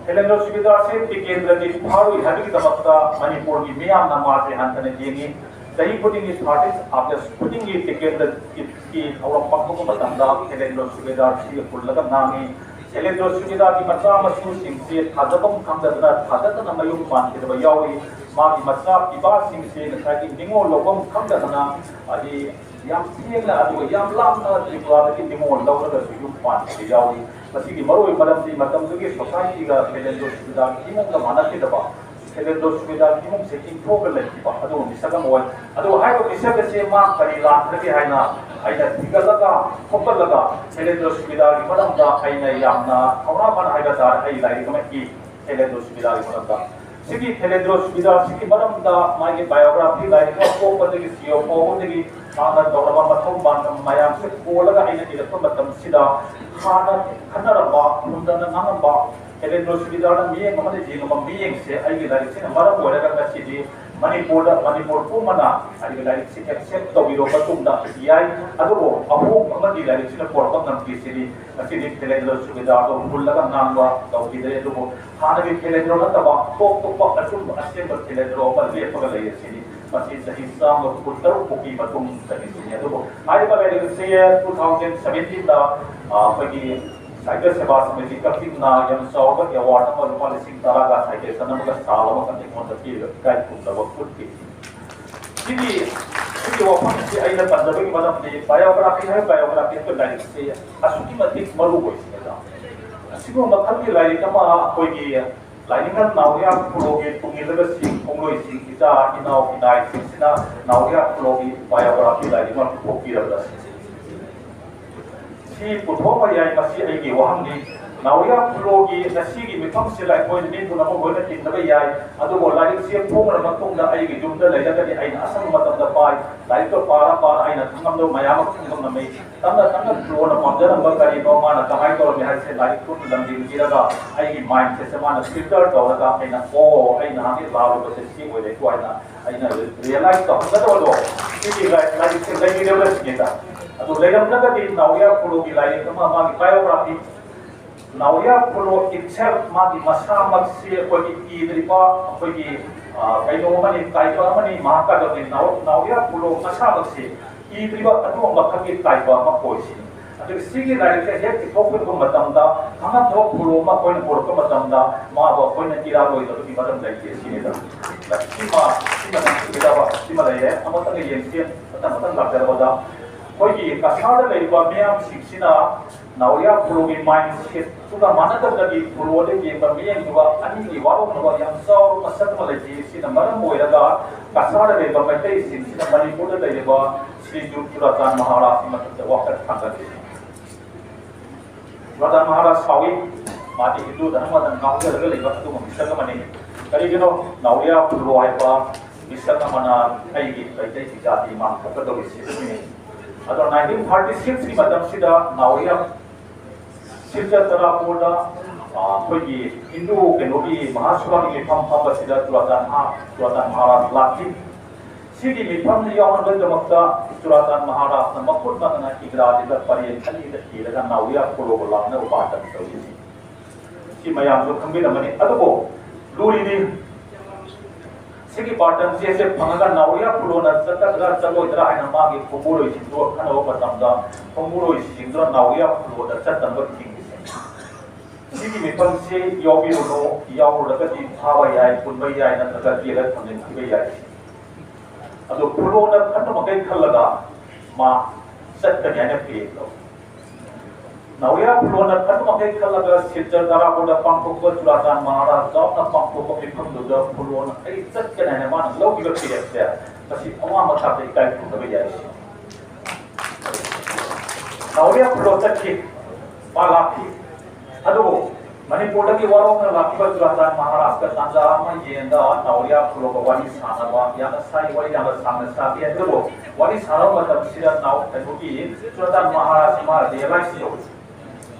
ꯁꯩꯂꯦꯟꯗ꯭ꯔꯣ ꯁꯨꯕꯦꯗꯥꯔꯁꯦ ꯇꯤꯀꯦꯟꯗ꯭ꯔꯖꯤꯠ ꯐꯥꯔꯨꯏ ꯍꯥꯏꯕꯒꯤꯗꯃꯛꯇ ꯃꯅꯤꯄꯨꯔꯒꯤ ꯃꯤꯌꯥꯝꯅ ꯃꯥꯁꯦ ꯍꯟꯊꯅ ꯌꯦꯡꯉꯤ꯫ ꯆꯍꯤ ꯈꯨꯗꯤꯡꯒꯤ thirteenth August ꯈꯨꯗꯤꯡꯒꯤ ꯇꯤꯀꯦꯟꯗ꯭ꯔꯖꯤꯠꯀꯤ ꯊꯧꯔꯝ ꯄꯥꯡꯊꯣꯛꯄ ꯃꯇꯝꯗ ꯁꯩꯂꯦꯟꯗ꯭ꯔꯣ ꯁꯨꯕꯦꯗꯥꯔ ꯁꯤꯒ ꯄꯨꯜꯂꯒ ꯉꯥꯡꯉꯤ꯫ ꯁꯩꯂꯦꯟꯗ꯭ꯔꯣ ꯁꯨꯕꯦꯗꯥꯔꯒꯤ ꯃꯆꯥ ꯃꯁꯨꯁꯤꯡꯁꯦ ꯊꯥꯖꯐꯝ ꯈꯪꯗꯗꯅ ꯊꯥꯖꯗꯅ ꯃꯌꯨꯝ ꯄꯥꯟꯈꯤꯗꯕ ꯌꯥꯎꯔꯤ꯫ ꯃꯥꯒꯤ ꯃꯆꯥ ꯄꯤꯕꯥꯁꯤꯡꯁꯦ ꯉꯁꯥꯏꯒꯤ ꯅꯤꯉꯣꯜ ꯂꯧꯐꯝ ꯈꯪꯗꯗꯅ, ꯍꯥꯏꯗꯤ, ꯌꯥꯝ ꯊꯦꯡꯅ ꯑꯗꯨꯒ ꯌꯥꯝ ꯂꯥꯞꯅ ꯇ꯭ꯔꯤꯄꯨꯔꯥꯗꯒꯤ ꯅꯤꯉꯣꯜ ꯂꯧꯔꯒꯁꯨ ꯌꯨꯝ ꯄꯥꯟꯈꯤꯕ ꯌꯥꯎꯔꯤ꯫ ꯃꯁꯤꯒꯤ ꯃꯔꯨꯑꯣꯏꯕ ꯃꯔꯝꯗꯤ ꯃꯇꯝꯗꯨꯒꯤ ꯁꯣꯁꯥꯏꯇꯤꯒ ꯁꯩꯂꯦꯟꯗ꯭ꯔꯣ ꯁꯨꯕꯦꯗꯥꯔꯒꯤ ꯏꯃꯨꯡꯒ ꯃꯥꯟꯅꯈꯤꯗꯕ, ꯁꯩꯂꯦꯟꯗ꯭ꯔꯣ ꯁꯨꯕꯦꯗꯥꯔꯒꯤ ꯏꯃꯨꯡꯁꯦ ꯏꯪꯊꯣꯛꯑꯒ ꯂꯩꯈꯤꯕ ꯑꯗꯨꯒꯨꯝꯕ ꯃꯤꯁꯛ ꯑꯃ ꯑꯣꯏ꯫ ꯑꯗꯨꯒ ꯍꯥꯏꯔꯤꯕ ꯃꯤꯁꯛ ꯑꯁꯤ ꯃꯥ ꯀꯔꯤ ꯂꯥꯟꯈ꯭ꯔꯒꯦ ꯍꯥꯏꯅ ꯑꯩꯅ ꯊꯤꯒꯠꯂꯒ ꯈꯣꯝꯒꯠꯂꯒ ꯁꯩꯂꯦꯟꯗ꯭ꯔꯣ ꯁꯨꯕꯦꯗꯥꯔꯒꯤ ꯃꯔꯝꯗ ꯑꯩꯅ ꯌꯥꯝꯅ ꯊꯧꯅꯥ ꯐꯅ ꯍꯥꯏꯕ ꯇꯥꯔꯦ, ꯑꯩ ꯂꯥꯏꯔꯤꯛ ꯑꯃ ꯏ꯫ ꯁꯩꯂꯦꯟꯗ꯭ꯔꯣ ꯁꯨꯕꯦꯗꯥꯔꯒꯤ ꯃꯔꯝꯗ꯫ ꯁꯤꯒꯤ ꯁꯩꯂꯦꯟꯗ꯭ꯔꯣ ꯁꯨꯕꯦꯗꯥꯔꯁꯤꯒꯤ ꯃꯔꯝꯗ ꯃꯥꯒꯤ biography ꯂꯥꯏꯔꯤꯛ ꯑꯃ ꯄꯣꯛꯄꯗꯒꯤ ꯁꯤꯕ ꯐꯥꯎꯕꯗꯒꯤ ꯍꯥꯟꯅ ꯇꯧꯔꯕ ꯃꯊꯧ ꯃꯌꯥꯝꯁꯦ ꯀꯣꯜꯂꯒ ꯑꯩꯅ ꯏꯔꯛꯄ ꯃꯇꯝꯁꯤꯗ ꯍꯥꯟꯅ ꯈꯟꯅꯔꯝꯕ, ꯍꯨꯟꯗꯅ ꯉꯥꯡꯉꯝꯕ, ꯁꯩꯂꯦꯟꯗ꯭ꯔꯣ ꯁꯨꯕꯦꯗꯥꯔꯅ ꯃꯤꯠꯌꯦꯡ ꯑꯃꯗ ꯌꯦꯡꯉꯝꯕ ꯃꯤꯠꯌꯦꯡꯁꯦ ꯑꯩꯒꯤ ꯂꯥꯏꯔꯤꯛꯁꯤꯅ ꯃꯔꯝ ꯑꯣꯏꯔꯒ ꯉꯁꯤꯗꯤ ꯃꯅꯤꯄꯨꯔꯗ, ꯃꯅꯤꯄꯨꯔ ꯄꯨꯝꯕꯅ ꯑꯩꯒꯤ ꯂꯥꯏꯔꯤꯛꯁꯤ accept ꯇꯧꯕꯤꯔꯕ ꯃꯇꯨꯡꯗ ꯌꯥꯏ꯫ ꯑꯗꯨꯕꯨ ꯑꯍꯣꯡꯕ ꯑꯃꯗꯤ ꯂꯥꯏꯔꯤꯛꯁꯤꯅ ꯄꯨꯔꯛꯄ ꯉꯝꯈꯤꯁꯤꯅꯤ꯫ ꯉꯁꯤꯗꯤ ꯁꯩꯂꯦꯟꯗ꯭ꯔꯣ ꯁꯨꯕꯦꯗꯥꯔꯗꯣ ꯍꯨꯜꯂꯒ ꯉꯥꯡꯕ ꯇꯧꯈꯤꯗ꯭ꯔꯦ, ꯑꯗꯨꯕꯨ ꯍꯥꯟꯅꯒꯤ ꯁꯩꯂꯦꯟꯗ꯭ꯔꯣ ꯅꯠꯇꯕ ꯇꯣꯞ ꯇꯣꯞꯄ ꯑꯆꯨꯝꯕ ꯑꯁꯦꯡꯕ ꯁꯩꯂꯦꯟꯗ꯭ꯔꯣ ꯑꯃ ꯂꯦꯞꯄꯒ ꯂꯩ ꯑꯁꯤꯅꯤ꯫ ꯃꯁꯤ ꯆꯍꯤ ꯆꯥꯝꯃ ꯀꯨꯟꯇꯔꯨꯛ ꯃꯨꯛꯀꯤ ꯃꯇꯨꯡ ꯆꯍꯤꯁꯤꯅꯤ꯫ ꯑꯗꯨꯕꯨ ꯍꯥꯏꯔꯤꯕ ꯂꯥꯏꯔꯤꯛ ꯑꯁꯤ two thousand seventeenꯗ, ꯑ, ꯑꯩꯈꯣꯏꯒꯤ ꯁꯥꯍꯤꯇ꯭ꯌ ꯁꯦꯕꯥ ꯁꯃꯤꯇꯤ ꯀꯛꯆꯤꯡꯅ ꯌꯥꯝ ꯆꯥꯎꯕ award ꯑꯃ, ꯂꯨꯄꯥ ꯂꯤꯁꯤꯡ ꯇꯔꯥꯒ citation ꯑꯃꯒ ꯁꯥꯜ ꯑꯃꯈꯛ ꯑꯩꯉꯣꯟꯗ ꯄꯤꯔꯒ ꯏꯀꯥꯏ ꯈꯨꯝꯅꯕ ꯎꯠꯈꯤ꯫ ꯁꯤꯒꯤ, ꯁꯤꯒꯤ ꯋꯥꯐꯝꯁꯤ ꯑꯩꯅ ꯄꯟꯖꯕꯒꯤ ꯃꯔꯝꯗꯤ biography ꯍꯥꯏꯕ biography ꯍꯥꯏꯕ ꯂꯥꯏꯔꯤꯛꯁꯤ ꯑꯁꯨꯛꯀꯤ ꯃꯇꯤꯛ ꯃꯔꯨ ꯑꯣꯏ꯫ ꯑꯁꯤꯒꯨꯝꯕ ꯃꯈꯜꯒꯤ ꯂꯥꯏꯔꯤꯛ ꯑꯃ ꯑꯩꯈꯣꯏꯒꯤ ꯂꯥꯏꯅꯤꯡꯊꯧ ꯅꯥꯎꯔꯤꯌꯥ ꯈꯨꯂꯣꯒꯤ ꯇꯨꯡ ꯏꯜꯂꯒ ꯁꯤꯡ ꯈꯣꯡꯂꯣꯏꯁꯤꯡ, ꯏꯆꯥ ꯏꯅꯥꯎ ꯏꯅꯥꯏꯁꯤꯡꯁꯤꯅ ꯅꯥꯎꯔꯤꯌꯥ ꯈꯨꯂꯣꯒꯤ biography ꯂꯥꯏꯔꯤꯛ ꯑꯃ ꯄꯨꯊꯣꯛꯄꯤꯔꯕꯗ ꯁꯤ ꯄꯨꯊꯣꯛꯄ ꯌꯥꯏ꯫ ꯃꯁꯤ ꯑꯩꯒꯤ ꯋꯥꯍꯪꯅꯤ꯫ ꯅꯥꯎꯔꯤꯌꯥ ꯈꯨꯂꯣꯒꯤ ꯉꯁꯤꯒꯤ ꯃꯤꯐꯝꯁꯤꯗ ꯑꯩꯈꯣꯏ ꯃꯤ ꯄꯨꯝꯅꯃꯛ ꯂꯣꯏꯅ ꯇꯤꯟꯅꯕ ꯌꯥꯏ, ꯑꯗꯨꯕꯨ ꯂꯥꯏꯔꯤꯛꯁꯦ ꯐꯣꯡꯂꯕ ꯃꯇꯨꯡꯗ ꯑꯩꯒꯤ ꯌꯨꯝꯗ ꯂꯩꯔꯒꯗꯤ ꯑꯩꯅ ꯑꯁꯪꯕ ꯃꯇꯝꯗ ꯄꯥꯏ꯫ ꯂꯥꯏꯔꯤꯛꯇꯣ ꯄꯥꯔ ꯄꯥꯔ ꯑꯩꯅ ꯈꯪꯉꯝꯗꯕ ꯃꯌꯥꯝ ꯑꯃ ꯈꯪꯕ ꯉꯝꯃꯤ꯫ ꯇꯞꯅ ꯇꯞꯅ ꯈꯨꯂꯣꯅ ꯄꯥꯝꯖꯔꯝꯕ ꯀꯔꯤꯅꯣ, ꯃꯥꯅ ꯀꯃꯥꯏꯅ ꯇꯧꯔꯝꯃꯤ ꯍꯥꯏꯕꯁꯦ ꯂꯥꯏꯔꯤꯛꯇꯨ ꯂꯝꯖꯤꯡꯕꯤꯔꯒ ꯑꯩꯒꯤ mindsetꯁꯦ ꯃꯥꯅ filter ꯇꯧꯔꯒ ꯑꯩꯅ, "ꯑꯣ, ꯑꯩ ꯅꯍꯥꯟꯒꯤ ꯂꯥꯜꯂꯨꯕꯁꯦ ꯁꯤ ꯑꯣꯏꯔꯦꯀꯣ" ꯍꯥꯏꯅ ꯑꯩꯅ realize ꯇꯧꯍꯟꯒꯗꯕꯗꯣ ꯁꯤꯒꯤ ꯂꯥꯏ-, ꯂꯥꯏꯔꯤꯛꯁꯦ ꯂꯩꯕꯤꯔꯕ꯭ꯔꯥ ꯁꯤꯅꯤꯗ꯫ ꯑꯗꯨ ꯂꯩꯔꯝꯂꯒꯗꯤ ꯅꯥꯎꯔꯤꯌꯥ ꯈꯨꯂꯣꯒꯤ ꯂꯥꯏꯔꯤꯛ ꯑꯃ, ꯃꯥꯒꯤ biography, ꯅꯥꯎꯔꯤꯌꯥ ꯈꯨꯂꯣ itself, ꯃꯥꯒꯤ ꯃꯁꯥꯃꯛꯁꯤ ꯑꯩꯈꯣꯏꯒꯤ ꯏꯗ꯭ꯔꯤꯕ, ꯑꯩꯈꯣꯏꯒꯤ, ꯑ, ꯀꯩꯅꯣ ꯑꯃꯅꯤ, ꯇꯥꯏꯕ ꯑꯃꯅꯤ, ꯃꯍꯥꯀꯥꯕ꯭ꯌꯅꯤ꯫ ꯅꯥꯎ-, ꯅꯥꯎꯔꯤꯌꯥ ꯈꯨꯂꯣ ꯃꯁꯥꯃꯛꯁꯤ ꯏꯗ꯭ꯔꯤꯕ ꯑꯗꯨꯒꯨꯝꯕ ꯈꯛꯀꯤ ꯇꯥꯏꯕ ꯑꯃ ꯑꯣꯏꯁꯤꯅꯤ꯫ ꯑꯗꯨꯒ ꯁꯤꯒꯤ ꯂꯥꯏꯔꯤꯛꯁꯦ ꯍꯦꯛ ꯏꯊꯣꯛꯄꯤꯔꯛꯄ ꯃꯇꯝꯗ ꯈꯪꯉꯝꯗꯕ ꯈꯨꯂꯣ ꯑꯃ ꯑꯩꯈꯣꯏꯅ ꯄꯨꯔꯛꯄ ꯃꯇꯝꯗ ꯃꯥꯕꯨ ꯑꯩꯈꯣꯏꯅ ꯏꯔꯥ ꯂꯣꯏꯗꯕꯒꯤ ꯃꯔꯝ ꯂꯩꯇꯦ ꯁꯤꯅꯤꯗ꯫ ꯁꯤꯃ, ꯁꯤꯃ ꯅꯤꯡꯁꯤꯡꯒꯗꯕ ꯁꯤꯃ ꯂꯩꯔꯦ꯫ ꯑꯃꯇꯪꯒ ꯌꯦꯡꯁꯤ, ꯃꯊꯪ ꯃꯊꯪ ꯂꯥꯛꯆꯔꯕꯗ ꯑꯩꯈꯣꯏꯒꯤ ꯀꯁꯥꯔꯗ ꯂꯩꯔꯤꯕ ꯃꯤꯌꯥꯝꯁꯤꯡꯁꯤꯅ ꯅꯥꯎꯔꯤꯌꯥ ꯈꯨꯂꯣꯒꯤ mindsetꯇꯨꯒ ꯃꯥꯟꯅꯗꯕꯗꯒꯤ ꯈꯨꯂꯣꯗ ꯌꯦꯡꯕ ꯃꯤꯠꯌꯦꯡꯗꯨꯒ ꯑꯅꯤꯒꯤ ꯋꯥꯔꯧꯅꯕ ꯌꯥꯝ ꯆꯥꯎꯕ ꯃꯁꯛ ꯑꯃ ꯂꯩꯈꯤ꯫ ꯁꯤꯅ ꯃꯔꯝ ꯑꯣꯏꯔꯒ ꯀꯁꯥꯔꯗ ꯂꯩꯕ ꯃꯩꯇꯩꯁꯤꯡꯁꯤꯅ ꯃꯅꯤꯄꯨꯔꯗ ꯂꯩꯔꯤꯕ ꯁ꯭ꯔꯤ ꯆꯨ-, ꯆꯨꯔꯥꯆꯥꯟ ꯃꯍꯥꯔꯥꯖꯀꯤ ꯃꯊꯛꯇ ꯋꯥꯀꯠ ꯊꯥꯡꯒꯠꯂꯤ꯫ ꯆꯨꯔꯥꯆꯥꯟ ꯃꯍꯥꯔꯥꯖ ꯁꯥꯎꯏ, ꯃꯥꯗꯤ ꯍꯤꯟꯗꯨ ꯙꯔꯃꯗ ꯉꯥꯎꯖꯔꯒ ꯂꯩꯕ ꯑꯗꯨꯒꯨꯝꯕ ꯃꯤꯁꯛ ꯑꯃꯅꯤ꯫ ꯀꯔꯤꯒꯤꯅꯣ ꯅꯥꯎꯔꯤꯌꯥ ꯈꯨꯂꯣ ꯍꯥꯏꯕ ꯃꯤꯁꯛ ꯑꯃꯅ ꯑꯩꯒꯤ ꯃꯩꯇꯩꯒꯤ ꯖꯥꯇꯤ ꯃꯥꯡꯊꯣꯛꯀꯗꯧꯔꯤꯁꯤ? ꯁꯤꯅꯤ꯫ ꯑꯗꯣ nineteen thirty sixꯀꯤ ꯃꯇꯝꯁꯤꯗ ꯅꯥꯎꯔꯤꯌꯥ ꯁꯤꯜꯆꯔ ꯇꯔꯥꯄꯨꯔꯗ, ꯑ, ꯑꯩꯈꯣꯏꯒꯤ ꯍꯤꯟꯗꯨ ꯀꯩꯅꯣꯒꯤ ꯃꯍꯥꯁꯚꯥꯒꯤ ꯃꯤꯐꯝ ꯐꯝꯕꯁꯤꯗ ꯆꯨꯔꯥꯆꯥꯟ ꯃꯍꯥ-, ꯆꯨꯔꯥꯆꯥꯟ ꯃꯍꯥꯔꯥꯖ ꯂꯥꯛꯈꯤ꯫ ꯁꯤꯒꯤ ꯃꯤꯐꯝꯗ ꯌꯥꯎꯅꯕꯒꯤꯗꯃꯛꯇ ꯆꯨꯔꯥꯆꯥꯟ ꯃꯍꯥꯔꯥꯖꯅ ꯃꯈꯨꯠ ꯃꯉꯥꯅ ꯏꯒ꯭ꯔꯥꯁꯤꯗ ꯄꯔꯦꯡ ꯑꯅꯤꯗ ꯏꯔꯒ ꯅꯥꯎꯔꯤꯌꯥ ꯈꯨꯂꯣꯕꯨ ꯂꯥꯛꯅꯕ ꯄꯥꯟꯗꯝ ꯇꯧꯔꯤꯁꯤ꯫ ꯁꯤ ꯃꯌꯥꯝꯁꯨ ꯈꯪꯕꯤꯔꯝꯃꯅꯤ꯫ ꯑꯗꯨꯕꯨ ꯂꯨꯔꯤꯗꯤ ꯁꯤꯒꯤ ꯄꯥꯔꯇꯟ ꯆꯦꯁꯦ ꯐꯪꯉꯒ ꯅꯥꯎꯔꯤꯌꯥ ꯈꯨꯂꯣꯅ ꯆꯠꯀꯗ꯭ꯔꯥ ꯆꯠꯂꯣꯏꯗ꯭ꯔꯥ ꯍꯥꯏꯅ ꯃꯥꯒꯤ ꯈꯨꯝꯕꯨꯔꯣꯏꯁꯤꯡꯗꯨ ꯈꯟꯅꯕ ꯃꯇꯝꯗ ꯈꯨꯝꯕꯨꯔꯣꯏꯁꯤꯡꯗꯨꯅ ꯅꯥꯎꯔꯤꯌꯥ ꯈꯨꯂꯣꯗ ꯆꯠꯇꯅꯕ ꯊꯤꯡꯉꯤꯁꯦ꯫ ꯁꯤꯒꯤ ꯃꯤꯐꯝꯁꯤ ꯌꯥꯎꯕꯤꯔꯨꯅꯨ, ꯌꯥꯎꯔꯨꯔꯒꯗꯤ ꯐꯥꯕ ꯌꯥꯏ, ꯄꯨꯟꯕ ꯌꯥꯏ, ꯅꯠꯇ꯭ꯔꯒ ꯖꯦꯜꯗ ꯊꯝꯖꯤꯟꯈꯤꯕ ꯌꯥꯏ꯫ ꯑꯗꯣ ꯈꯨꯂꯣꯅ ꯈꯟꯕ ꯃꯈꯩ ꯈꯜꯂꯒ ꯃꯥ ꯆꯠꯀꯅꯤ ꯍꯥꯏꯅ ꯄ꯭ꯂꯦꯟ ꯇꯧꯏ꯫ ꯅꯥꯎꯔꯤꯌꯥ ꯈꯨꯂꯣꯅ ꯈꯟꯕ ꯃꯈꯩ ꯈꯜꯂꯒ ꯁꯤꯜꯆꯔ ꯇꯔꯥꯄꯨꯔꯗ ꯄꯥꯡꯊꯣꯛꯄ ꯆꯨꯔꯥꯆꯥꯟ ꯃꯍꯥꯔꯥꯖ ꯆꯥꯎꯅ ꯄꯥꯡꯊꯣꯛꯄ ꯃꯤꯐꯝꯗꯨꯗ ꯈꯨꯂꯣꯅ ꯑꯩ ꯆꯠꯀꯅꯤ ꯍꯥꯏꯅ ꯃꯥꯅ ꯂꯧꯈꯤꯕ ꯐꯤꯔꯦꯞꯁꯦ ꯉꯁꯤ ꯑꯋꯥꯡꯕ ꯊꯥꯛꯇ ꯏꯀꯥꯏ ꯈꯨꯝꯅꯕ ꯌꯥꯏ꯫ ꯅꯥꯎꯔꯤꯌꯥ ꯈꯨꯂꯣ ꯆꯠꯈꯤ, ꯃꯥ ꯂꯥꯛꯈꯤ꯫ ꯑꯗꯨꯕꯨ ꯃꯅꯤꯄꯨꯔꯗꯒꯤ ꯋꯥꯔꯧꯅ ꯂꯥꯛꯈꯤꯕ ꯆꯨꯔꯥꯆꯥꯟ ꯃꯍꯥꯔꯥꯖꯀ ꯇꯥꯟꯖꯥ ꯑꯃ ꯌꯦꯡꯉꯒ ꯅꯥꯎꯔꯤꯌꯥ ꯈꯨꯂꯣꯒ ꯋꯥꯔꯤ ꯁꯥꯟꯅꯕ ꯌꯥꯝꯅ ꯁꯥꯏ, ꯋꯥꯔꯤ ꯌꯥꯝꯅ ꯁꯥꯡꯅ ꯁꯥꯈꯤ꯫ ꯑꯗꯨꯕꯨ ꯋꯥꯔꯤ ꯁꯥꯟꯅꯕ ꯃꯇꯝꯁꯤꯗ ꯅꯥꯎ-, ꯀꯩꯅꯣꯒꯤ ꯆꯨꯔꯥꯆꯥꯟ ꯃꯍꯥꯔꯥꯖ ꯃꯥ realize ꯇꯧꯏ꯫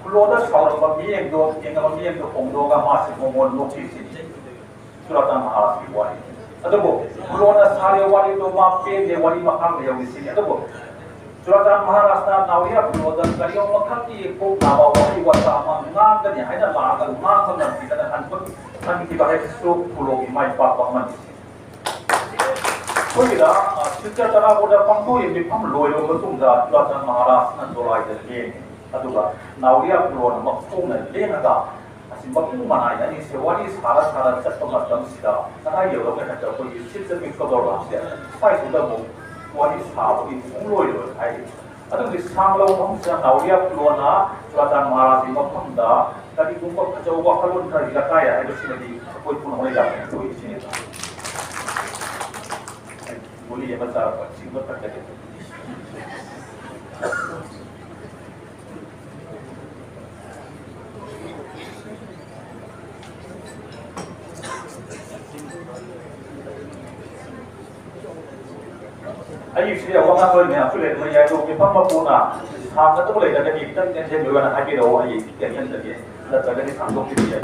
ꯈꯨꯂꯣꯗ ꯁꯥꯎꯔꯝꯕ ꯃꯤꯠꯌꯦꯡꯗꯣ, ꯌꯦꯡꯉꯝꯕ ꯃꯤꯠꯌꯦꯡꯗꯣ ꯍꯣꯡꯗꯣꯛꯑꯒ ꯃꯥꯁꯤ ꯃꯣꯃꯣꯟ ꯅꯣꯛꯈꯤꯁꯤꯅꯤ꯫ ꯆꯨꯔꯥꯆꯥꯟ ꯃꯍꯥꯔꯥꯖꯀꯤ ꯋꯥꯔꯤ꯫ ꯑꯗꯨꯕꯨ ꯈꯨꯂꯣꯅ ꯁꯥꯔꯤꯕ ꯋꯥꯔꯤꯗꯣ ꯃꯥ ꯄꯦꯟꯗꯦ, ꯋꯥꯔꯤ ꯃꯈꯥ ꯌꯧꯔꯤꯁꯤꯅꯤ꯫ ꯑꯗꯨꯕꯨ ꯆꯨꯔꯥꯆꯥꯟ ꯃꯍꯥꯔꯥꯖꯅ ꯅꯥꯎꯔꯤꯌꯥ ꯈꯨꯂꯣꯗ ꯀꯔꯤꯒꯨꯝꯕ ꯈꯛꯀꯤ ꯀꯣꯛ ꯅꯥꯕ ꯋꯥꯍꯩ ꯋꯥꯇꯥ ꯑꯃ ꯉꯥꯡꯒꯅꯤ ꯍꯥꯏꯅ ꯂꯥꯛꯑꯒ ꯉꯥꯡꯕ ꯉꯝꯈꯤꯗꯅ ꯍꯟꯕ ꯍꯟꯈꯤꯕ ꯍꯥꯏꯕꯁꯤꯁꯨ ꯈꯨꯂꯣꯒꯤ ꯃꯥꯏ ꯄꯥꯛꯄ ꯑꯃꯅꯤ꯫ ꯑꯩꯈꯣꯏꯒꯤꯗ, ꯑ, ꯁꯤꯜꯆꯔ ꯇꯔꯥꯄꯨꯔꯗ ꯄꯥꯡꯊꯣꯛꯏ ꯃꯤꯐꯝ ꯂꯣꯏꯔꯕ ꯃꯇꯨꯡꯗ ꯆꯨꯔꯥꯆꯥꯟ ꯃꯍꯥꯔꯥꯖꯅ ꯗꯣꯂꯥꯏꯗ ꯂꯦꯡꯉꯤ꯫ ꯑꯗꯨꯒ ꯅꯥꯎꯔꯤꯌꯥ ꯈꯨꯂꯣꯅ ꯃꯈꯣꯡꯅ ꯂꯦꯡꯉꯒ ꯑꯁꯤ ꯃꯄꯨꯡ ꯃꯅꯥꯏ ꯑꯅꯤꯁꯦ ꯋꯥꯔꯤ ꯁꯥꯔ ꯁꯥꯔ ꯆꯠꯄ ꯃꯇꯝꯁꯤꯗ ꯀꯗꯥꯏ ꯌꯧꯔꯒꯦ ꯍꯥꯏꯕꯗ ꯑꯩꯈꯣꯏꯒꯤ ꯁꯤꯜꯆꯔꯒꯤ ꯀꯕꯔ ꯂꯥꯛꯁꯦ ꯁ꯭ꯋꯥꯏꯁꯤꯗ ꯑꯃꯨꯛ ꯋꯥꯔꯤ ꯁꯥꯕꯒꯤ ꯄꯨꯡ ꯂꯣꯏꯔꯣꯏ ꯍꯥꯏꯔꯤ꯫ ꯑꯗꯨꯒꯤ ꯁꯥꯡꯂꯕ ꯃꯐꯝꯁꯤꯗ ꯅꯥꯎꯔꯤꯌꯥ ꯈꯨꯂꯣꯅ ꯆꯨꯔꯥꯆꯥꯟ ꯃꯍꯥꯔꯥꯖꯀꯤ ꯃꯐꯝꯗ ꯀꯔꯤꯒꯨꯝꯕ ꯐꯖꯕ ꯋꯥꯈꯜꯂꯣꯟ ꯈꯔ ꯂꯤꯔꯛꯀꯥꯏ ꯍꯥꯏꯕꯁꯤꯃꯗꯤ ꯑꯩꯈꯣꯏ ꯄꯨꯝꯅꯃꯛꯅ ꯌꯥꯝꯅ ꯊꯣꯛꯏ ꯁꯤꯅꯤꯗ꯫ ꯑꯩ ꯒꯨꯂꯤ ꯑꯃ ꯆꯥꯔꯛꯄ ꯁꯤꯒꯨꯝꯕ ꯊꯛꯀꯅꯤ꯫ ꯑꯩꯒꯤꯁꯤꯗꯤ ꯋꯥꯉꯥꯡ ꯂꯣꯏ ꯃꯌꯥꯝꯁꯨ ꯂꯩꯔꯝꯕ ꯌꯥꯏ, ꯑꯗꯣ ꯃꯤꯐꯝ ꯃꯄꯨꯅ ꯁꯥꯡꯒꯗꯕ ꯂꯩꯔꯒꯗꯤ ꯈꯤꯇꯪ ꯇꯦꯟꯁꯤꯟꯕꯤꯌꯨ ꯍꯥꯏꯅ ꯍꯥꯏꯕꯤꯔꯛꯑꯣ, ꯑꯩ ꯇꯦꯟꯁꯤꯟꯖꯒꯦ, ꯅꯠꯇ꯭ꯔꯒꯗꯤ ꯁꯥꯡꯗꯣꯛꯈꯤꯕ ꯌꯥꯏ꯫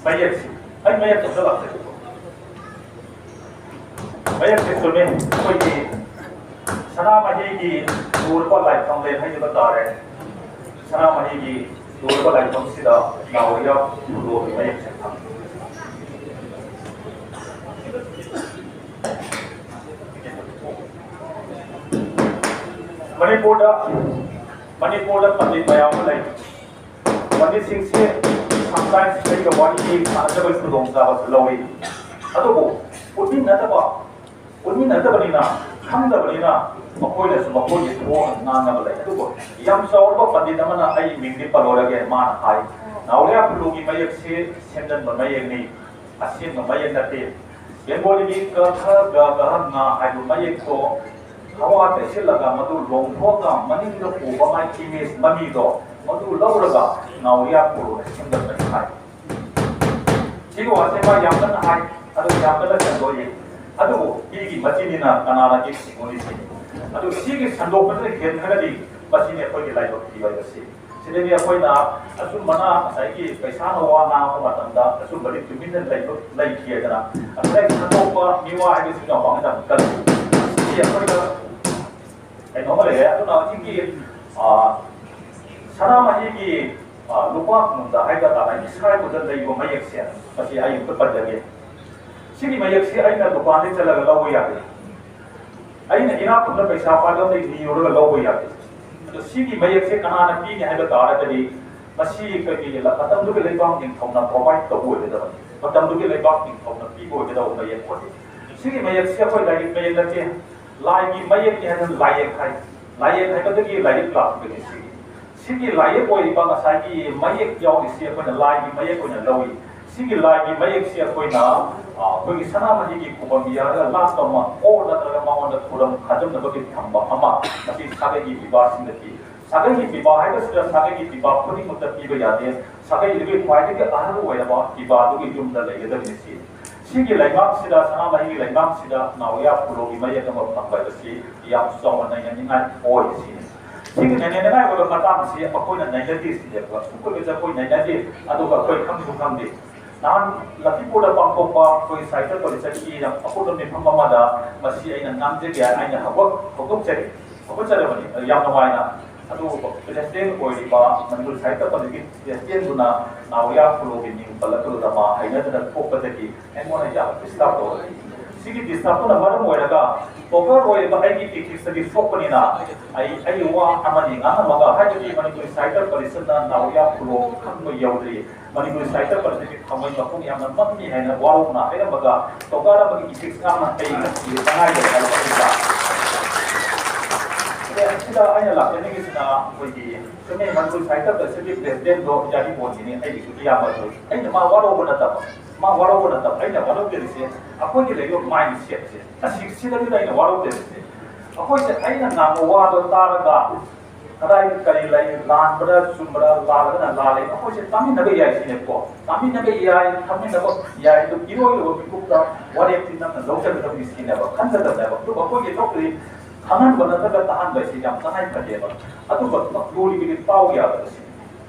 ꯃꯌꯦꯛꯁꯤ, ꯑꯩ ꯃꯌꯦꯛ ꯆꯪꯁꯤꯜꯂꯛꯇ꯭ꯔꯦ꯫ ꯃꯌꯦꯛꯁꯦ ꯆꯨꯝꯃꯤ꯫ ꯑꯩꯈꯣꯏꯒꯤ ꯁꯅꯥꯃꯍꯤꯒꯤ ꯂꯨꯔꯕ ꯂꯥꯏꯐꯝ ꯂꯩ ꯍꯥꯏꯖꯕ ꯇꯥꯔꯦ꯫ ꯁꯅꯥꯃꯍꯤꯒꯤ ꯂꯨꯔꯕ ꯂꯥꯏꯐꯝꯁꯤꯗ ꯅꯥꯎꯔꯤꯌꯥ ꯈꯨꯂꯣꯒꯤ ꯃꯌꯦꯛꯁꯦ ꯐꯪꯉꯤ꯫ ꯃꯅꯤꯄꯨꯔꯗ, ꯃꯅꯤꯄꯨꯔꯗ ꯄꯟꯗꯤꯠ ꯃꯌꯥꯝ ꯑꯃ ꯂꯩ꯫ ꯄꯟꯗꯤꯠꯁꯤꯡꯁꯦ sometimes ꯑꯩꯒ ꯋꯥꯔꯤ ꯁꯥꯟꯅꯖꯕꯒꯤ ꯈꯨꯗꯣꯡꯆꯥꯕꯁꯨ ꯂꯧꯏ꯫ ꯑꯗꯨꯕꯨ ꯎꯠꯃꯤꯟꯅꯗꯕ, ꯎꯠꯃꯤꯟꯅꯗꯕꯅꯤꯅ, ꯈꯪꯗꯕꯅꯤꯅ ꯃꯈꯣꯏꯅꯁꯨ ꯃꯈꯣꯏꯒꯤ ꯊꯣꯛꯅ ꯉꯥꯡꯅꯕ ꯂꯩ꯫ ꯑꯗꯨꯕꯨ ꯌꯥꯝ ꯆꯥꯎꯔꯕ ꯄꯟꯗꯤꯠ ꯑꯃꯅ ꯑꯩ ꯃꯤꯡꯗꯤ ꯄꯜꯂꯣꯏꯔꯒꯦ, ꯃꯥꯅ ꯍꯥꯏ, "ꯅꯥꯎꯔꯤꯌꯥ ꯈꯨꯂꯣꯒꯤ ꯃꯌꯦꯛꯁꯤ ꯁꯦꯝꯖꯤꯟꯕ ꯃꯌꯦꯛꯅꯤ, ꯑꯁꯦꯡꯕ ꯃꯌꯦꯛ ꯅꯠꯇꯦ꯫ ꯕꯦꯡꯒꯣꯂꯤꯒꯤ ꯀ ꯈ ꯒ ꯒ ꯍ ꯉ ꯍꯥꯏꯕ ꯃꯌꯦꯛꯇꯣ ꯍꯋꯥ ꯇꯩꯁꯤꯜꯂꯒ ꯃꯗꯨ ꯂꯣꯡꯊꯣꯛꯑꯒ ꯃꯅꯤꯡꯗ ꯎꯕ ꯃꯥꯒꯤ image ꯃꯃꯤꯗꯣ ꯃꯗꯨ ꯂꯧꯔꯒ ꯅꯥꯎꯔꯤꯌꯥ ꯈꯨꯂꯣꯅ ꯁꯦꯝꯒꯠꯄꯅꯤ" ꯍꯥꯏ꯫ ꯁꯤꯒꯤ ꯋꯥꯁꯦ ꯃꯥ ꯌꯥꯝ ꯀꯟꯅ ꯍꯥꯏ, ꯑꯗꯨ ꯌꯥꯝ ꯀꯟꯅ ꯁꯟꯗꯣꯛꯏ꯫ ꯑꯗꯨꯕꯨ ꯃꯤꯒꯤ ꯃꯆꯤꯟꯅꯤꯅ ꯀꯅꯥꯅ ꯆꯤꯟ ꯁꯤꯡꯉꯨꯅꯤ ꯁꯤꯅꯤ꯫ ꯑꯗꯨ ꯁꯤꯒꯤ ꯁꯟꯗꯣꯛꯄꯗꯨꯅ ꯍꯦꯟꯈ꯭ꯔꯒꯗꯤ ꯃꯁꯤꯅꯤ ꯑꯩꯈꯣꯏꯒꯤ ꯂꯥꯏꯕꯛ ꯊꯤꯕ ꯍꯥꯏꯕꯁꯤ꯫ ꯁꯤꯗꯒꯤ ꯑꯩꯈꯣꯏꯅ ꯑꯆꯨꯝꯕꯅ ꯉꯁꯥꯏꯒꯤ ꯄꯩꯁꯥꯅ ꯋꯥ ꯉꯥꯡꯕ ꯃꯇꯝꯗ ꯑꯆꯨꯝꯕꯗꯤ ꯇꯨꯃꯤꯟꯅ ꯂꯩꯕ ꯂꯩꯈꯤꯗꯅ, ꯑꯗꯨꯗꯒꯤ ꯁꯟꯗꯣꯛꯄ ꯃꯤꯋꯥ ꯍꯥꯏꯕꯁꯤ ꯌꯥꯝ ꯄꯥꯡꯒꯜ ꯌꯥꯝ ꯀꯜꯂꯤ꯫ ꯁꯤ ꯑꯩꯈꯣꯏꯗ ꯀꯩꯅꯣꯝꯃ ꯂꯩꯔꯦ꯫ ꯑꯗꯨꯅ ꯍꯧꯖꯤꯛꯀꯤ, ꯑ, ꯁꯅꯥꯃꯍꯤꯒꯤ, ꯑ, ꯂꯨꯄꯥ ꯀꯨꯟꯗ ꯍꯥꯏꯕ ꯇꯥꯔꯦ, ꯏꯁꯥ ꯏꯊꯟꯇ ꯂꯩꯕ ꯃꯌꯦꯛꯁꯦ, ꯃꯁꯤ ꯑꯩ ꯑꯝꯇ ꯄꯟꯖꯒꯦ꯫ ꯁꯤꯒꯤ ꯃꯌꯦꯛꯁꯤ ꯑꯩꯅ ꯗꯨꯀꯥꯟꯗ ꯆꯠꯂꯒ ꯂꯧꯕ ꯌꯥꯗꯦ꯫ ꯑꯩꯅ ꯏꯅꯥꯛ ꯈꯨꯟꯕ ꯄꯩꯁꯥ ꯄꯥꯏꯕ ꯑꯃꯗꯒꯤ ꯅꯤꯔꯨꯔꯒ ꯂꯧꯕ ꯌꯥꯗꯦ꯫ ꯑꯗꯣ ꯁꯤꯒꯤ ꯃꯌꯦꯛꯁꯦ ꯀꯅꯥꯅ ꯄꯤꯅꯤ ꯍꯥꯏꯕ ꯇꯥꯔꯒꯗꯤ, ꯃꯁꯤ ꯑꯩꯈꯣꯏꯒꯤ ꯃꯇꯝꯗꯨꯒꯤ ꯂꯩꯕꯥꯛ ꯅꯤꯡꯊꯧꯅ provide ꯇꯧꯕ ꯑꯣꯏꯒꯗꯕꯅꯤ, ꯃꯇꯝꯗꯨꯒꯤ ꯂꯩꯕꯥꯛ ꯅꯤꯡꯊꯧꯅ ꯄꯤꯕ ꯑꯣꯏꯒꯗꯕ ꯃꯌꯦꯛ ꯑꯣꯏ꯫ ꯁꯤꯒꯤ ꯃꯌꯦꯛꯁꯦ ꯑꯩꯈꯣꯏ ꯂꯥꯏꯔꯤꯛ ꯃꯌꯦꯛ ꯅꯠꯇꯦ, ꯂꯥꯏꯒꯤ ꯃꯌꯦꯛꯅꯤ ꯍꯥꯏꯗꯅ ꯂꯥꯏꯌꯦꯛ ꯍꯥꯏ꯫ ꯂꯥꯏꯌꯦꯛ ꯍꯥꯏꯕꯗꯒꯤ ꯂꯥꯏꯔꯤꯛ ꯂꯥꯛꯄꯗꯒꯤ ꯁꯤꯒꯤ ꯁꯤꯒꯤ ꯂꯥꯏꯌꯦꯛ ꯑꯣꯏꯔꯤꯕ ꯉꯁꯥꯏꯒꯤ ꯃꯌꯦꯛ ꯌꯥꯎꯔꯤꯁꯤ ꯑꯩꯈꯣꯏꯅ ꯂꯥꯏꯒꯤ ꯃꯌꯦꯛ ꯑꯣꯏꯅ ꯂꯧꯏ꯫ ꯁꯤꯒꯤ ꯂꯥꯏꯒꯤ ꯃꯌꯦꯛꯁꯤ ꯑꯩꯈꯣꯏꯅ, ꯑ, ꯑꯩꯈꯣꯏꯒꯤ ꯁꯅꯥꯃꯍꯤꯒꯤ ꯈꯨꯕꯝ ꯌꯥꯔꯒ ꯂꯥꯠꯄ ꯑꯃ, ꯑꯣ ꯅꯠꯇ꯭ꯔꯒ ꯃꯉꯣꯟꯗ ꯈꯨꯔꯨꯝ ꯈꯥꯖꯝꯅꯕꯒꯤ ꯊꯝꯕ ꯑꯃ, ꯃꯁꯤ ꯁꯥꯒꯩꯒꯤ ꯄꯤꯕꯥꯁꯤꯡꯗ ꯄꯤ꯫ ꯁꯥꯒꯩꯒꯤ ꯄꯤꯕꯥ ꯍꯥꯏꯕꯁꯤꯗ ꯁꯥꯒꯩꯒꯤ ꯄꯤꯕꯥ ꯈꯨꯗꯤꯡꯃꯛꯇ ꯄꯤꯕ ꯌꯥꯗꯦ꯫ ꯁꯥꯒꯩꯗꯨꯒꯤ ꯈ꯭ꯋꯥꯏꯗꯒꯤ ꯑꯍꯜ ꯑꯣꯏꯔꯕ ꯄꯤꯕꯥꯗꯨꯒꯤ ꯌꯨꯝꯗ ꯂꯩꯒꯗꯕꯅꯤ ꯁꯤ꯫ ꯁꯤꯒꯤ ꯂꯩꯉꯥꯛꯁꯤꯗ, ꯁꯅꯥꯃꯍꯤꯒꯤ ꯂꯩꯉꯥꯛꯁꯤꯗ ꯅꯥꯎꯔꯤꯌꯥ ꯈꯨꯂꯣꯒꯤ ꯃꯌꯦꯛ ꯑꯃ ꯐꯪꯕ ꯍꯥꯏꯕꯁꯤ ꯌꯥꯝ ꯆꯥꯎꯅ ꯅꯩꯅꯅꯤꯡꯉꯥꯏ ꯑꯣꯏ ꯁꯤꯅꯤ꯫ ꯁꯤꯒꯤ ꯅꯩꯅꯅꯤꯡꯉꯥꯏ ꯑꯣꯏꯕ ꯃꯇꯥꯡꯁꯤ ꯑꯩꯈꯣꯏꯅ ꯅꯩꯅꯗꯦ ꯁꯤꯅꯦꯕ꯫ ꯑꯩꯈꯣꯏꯒꯁꯨ ꯑꯩꯈꯣꯏ ꯅꯩꯅꯗꯦ, ꯑꯗꯨꯒ ꯑꯩꯈꯣꯏ ꯈꯪꯁꯨ ꯈꯪꯗꯦ꯫ ꯅꯍꯥꯟ ꯂꯛꯈꯤꯄꯨꯔꯗ ꯄꯥꯡꯊꯣꯛꯄ ꯑꯩꯈꯣꯏ ꯁꯥꯍꯤꯇ꯭ꯌ ꯄꯔꯤꯁꯠꯀꯤ ꯌꯥꯝ ꯑꯀꯨꯞꯄ ꯃꯤꯐꯝ ꯑꯃꯗ ꯃꯁꯤ ꯑꯩꯅ ꯉꯥꯡꯖꯒꯦ ꯍꯥꯏꯅ ꯍꯧꯗꯣꯛ-, ꯍꯧꯗꯣꯛꯆꯔꯤ꯫ ꯍꯧꯒꯠꯆꯔꯕꯅꯤ꯫ ꯑꯗꯨ ꯌꯥꯝ ꯅꯨꯡꯉꯥꯏꯅ꯫ ꯑꯗꯨ president ꯑꯣꯏꯔꯤꯕ ꯃꯅꯤꯄꯨꯔ ꯁꯥꯍꯤꯇ꯭ꯌ ꯄꯔꯤꯁꯠꯀꯤ presidentꯗꯨꯅ ꯅꯥꯎꯔꯤꯌꯥ ꯈꯨꯂꯣꯒꯤ ꯃꯤꯡ ꯄꯜꯂꯛꯄꯗꯨꯗ ꯃꯥ ꯍꯩꯅꯗꯅ ꯊꯣꯛꯄꯗꯒꯤ ꯑꯩꯉꯣꯟꯗ ꯌꯥꯝ disturb ꯇꯧꯔꯛꯏ꯫ ꯁꯤꯒꯤ disturb ꯇꯨꯅ ꯃꯔꯝ ꯑꯣꯏꯔꯒ ꯇꯣꯀꯔ ꯑꯣꯏꯔꯤꯕ ꯑꯩꯒꯤ ethicsꯇꯒꯤ ꯁꯣꯛꯄꯅꯤꯅ ꯑꯩ, ꯑꯩꯒꯤ ꯋꯥ ꯑꯃꯅꯤ ꯉꯥꯡꯉꯝꯃꯒ, ꯍꯥꯏꯕꯗꯤ ꯃꯅꯤꯄꯨꯔꯤ ꯁꯥꯍꯤꯇ꯭ꯌ ꯄꯔꯤꯁꯠꯅ ꯅꯥꯎꯔꯤꯌꯥ ꯈꯨꯂꯣ ꯈꯪꯕ ꯌꯧꯗ꯭ꯔꯤ, ꯃꯅꯤꯄꯨꯔꯤ ꯁꯥꯍꯤꯇ꯭ꯌ ꯄꯔꯤꯁꯠꯀꯤ ꯊꯃꯣꯏ ꯃꯈꯣꯡ ꯌꯥꯝꯅ ꯃꯝꯃꯤ ꯍꯥꯏꯅ ꯋꯥꯔꯧꯅ ꯍꯥꯏꯔꯝꯃꯒ ꯇꯣꯀꯔ ꯑꯃꯒꯤ ethics ꯉꯥꯡꯅ ꯑꯩ ꯉꯁꯤ ꯇꯉꯥꯏ ꯂꯩ ꯍꯥꯏꯕ ꯑꯩ ꯂꯥꯛ-, ꯑꯦ, ꯁꯤꯗ ꯑꯩꯅ ꯂꯥꯛꯆꯅꯤꯡꯉꯤꯁꯤꯅ ꯑꯩꯈꯣꯏꯒꯤ ꯆꯨꯝꯃꯦ, ꯃꯅꯤꯄꯨꯔ ꯁꯥꯍꯤꯇ꯭ꯌ ꯄꯔꯤꯁꯠꯀꯤ presidentꯗꯣ ꯌꯥꯔꯤꯄꯣꯠꯅꯤꯅꯦ, ꯑꯩꯒꯤꯁꯨ ꯏꯌꯥꯝꯕꯗꯣ꯫ ꯑꯩꯅ ꯃꯥ ꯋꯥꯔꯧꯕ ꯅꯠꯇꯕ, ꯃꯥ ꯋꯥꯔꯧꯕ ꯅꯠꯇꯕ, ꯑꯩꯅ ꯋꯥꯔꯧꯖꯔꯤꯁꯦ ꯑꯩꯈꯣꯏꯒꯤ ꯂꯩꯔꯤꯕ mindsetꯁꯦ, ꯑꯁꯤ, ꯁꯤꯗꯅꯤꯗ ꯑꯩꯅ ꯋꯥꯔꯧꯖꯔꯤꯁꯦ꯫ ꯑꯩꯈꯣꯏꯁꯦ ꯑꯩꯅ ꯉꯥꯡꯕ ꯋꯥꯗꯣ ꯇꯥꯔꯒ ꯀꯗꯥꯏ ꯀꯔꯤ ꯂꯩ, ꯂꯥꯟꯕ꯭ꯔꯥ ꯆꯨꯝꯕ꯭ꯔꯥ, ꯂꯥꯜꯂꯒꯅ ꯂꯥꯜꯂꯦ, ꯑꯩꯈꯣꯏꯁꯦ ꯇꯥꯃꯤꯟꯅꯕ ꯌꯥꯏ ꯁꯤꯅꯦꯕꯀꯣ꯫ ꯇꯥꯃꯤꯟꯅꯕ ꯌꯥꯏ, ꯇꯥꯃꯤꯟꯅꯕ ꯌꯥꯏ, ꯑꯗꯨ ꯏꯔꯣꯏꯔꯕ ꯃꯤꯀꯨꯞꯇ ꯋꯥꯔꯦꯞꯇꯤ ꯅꯪꯅ ꯂꯧꯖꯒꯗꯕꯅꯤ ꯁꯤꯅꯦꯕ, ꯈꯟꯒꯗꯕꯅꯦꯕ꯫ ꯑꯗꯨꯕꯨ ꯑꯩꯈꯣꯏꯒꯤ ꯂꯧꯗ꯭ꯔꯤ ꯈꯪꯍꯟꯕ ꯅꯠꯇ꯭ꯔꯒ ꯇꯥꯍꯟꯕ ꯍꯥꯏꯁꯤ ꯌꯥꯝ ꯇꯉꯥꯏ ꯐꯗꯦꯕ꯫ ꯑꯗꯨꯒ ꯂꯨꯔꯤꯕꯗꯤ ꯇꯥꯎ ꯌꯥꯗꯕꯁꯤ꯫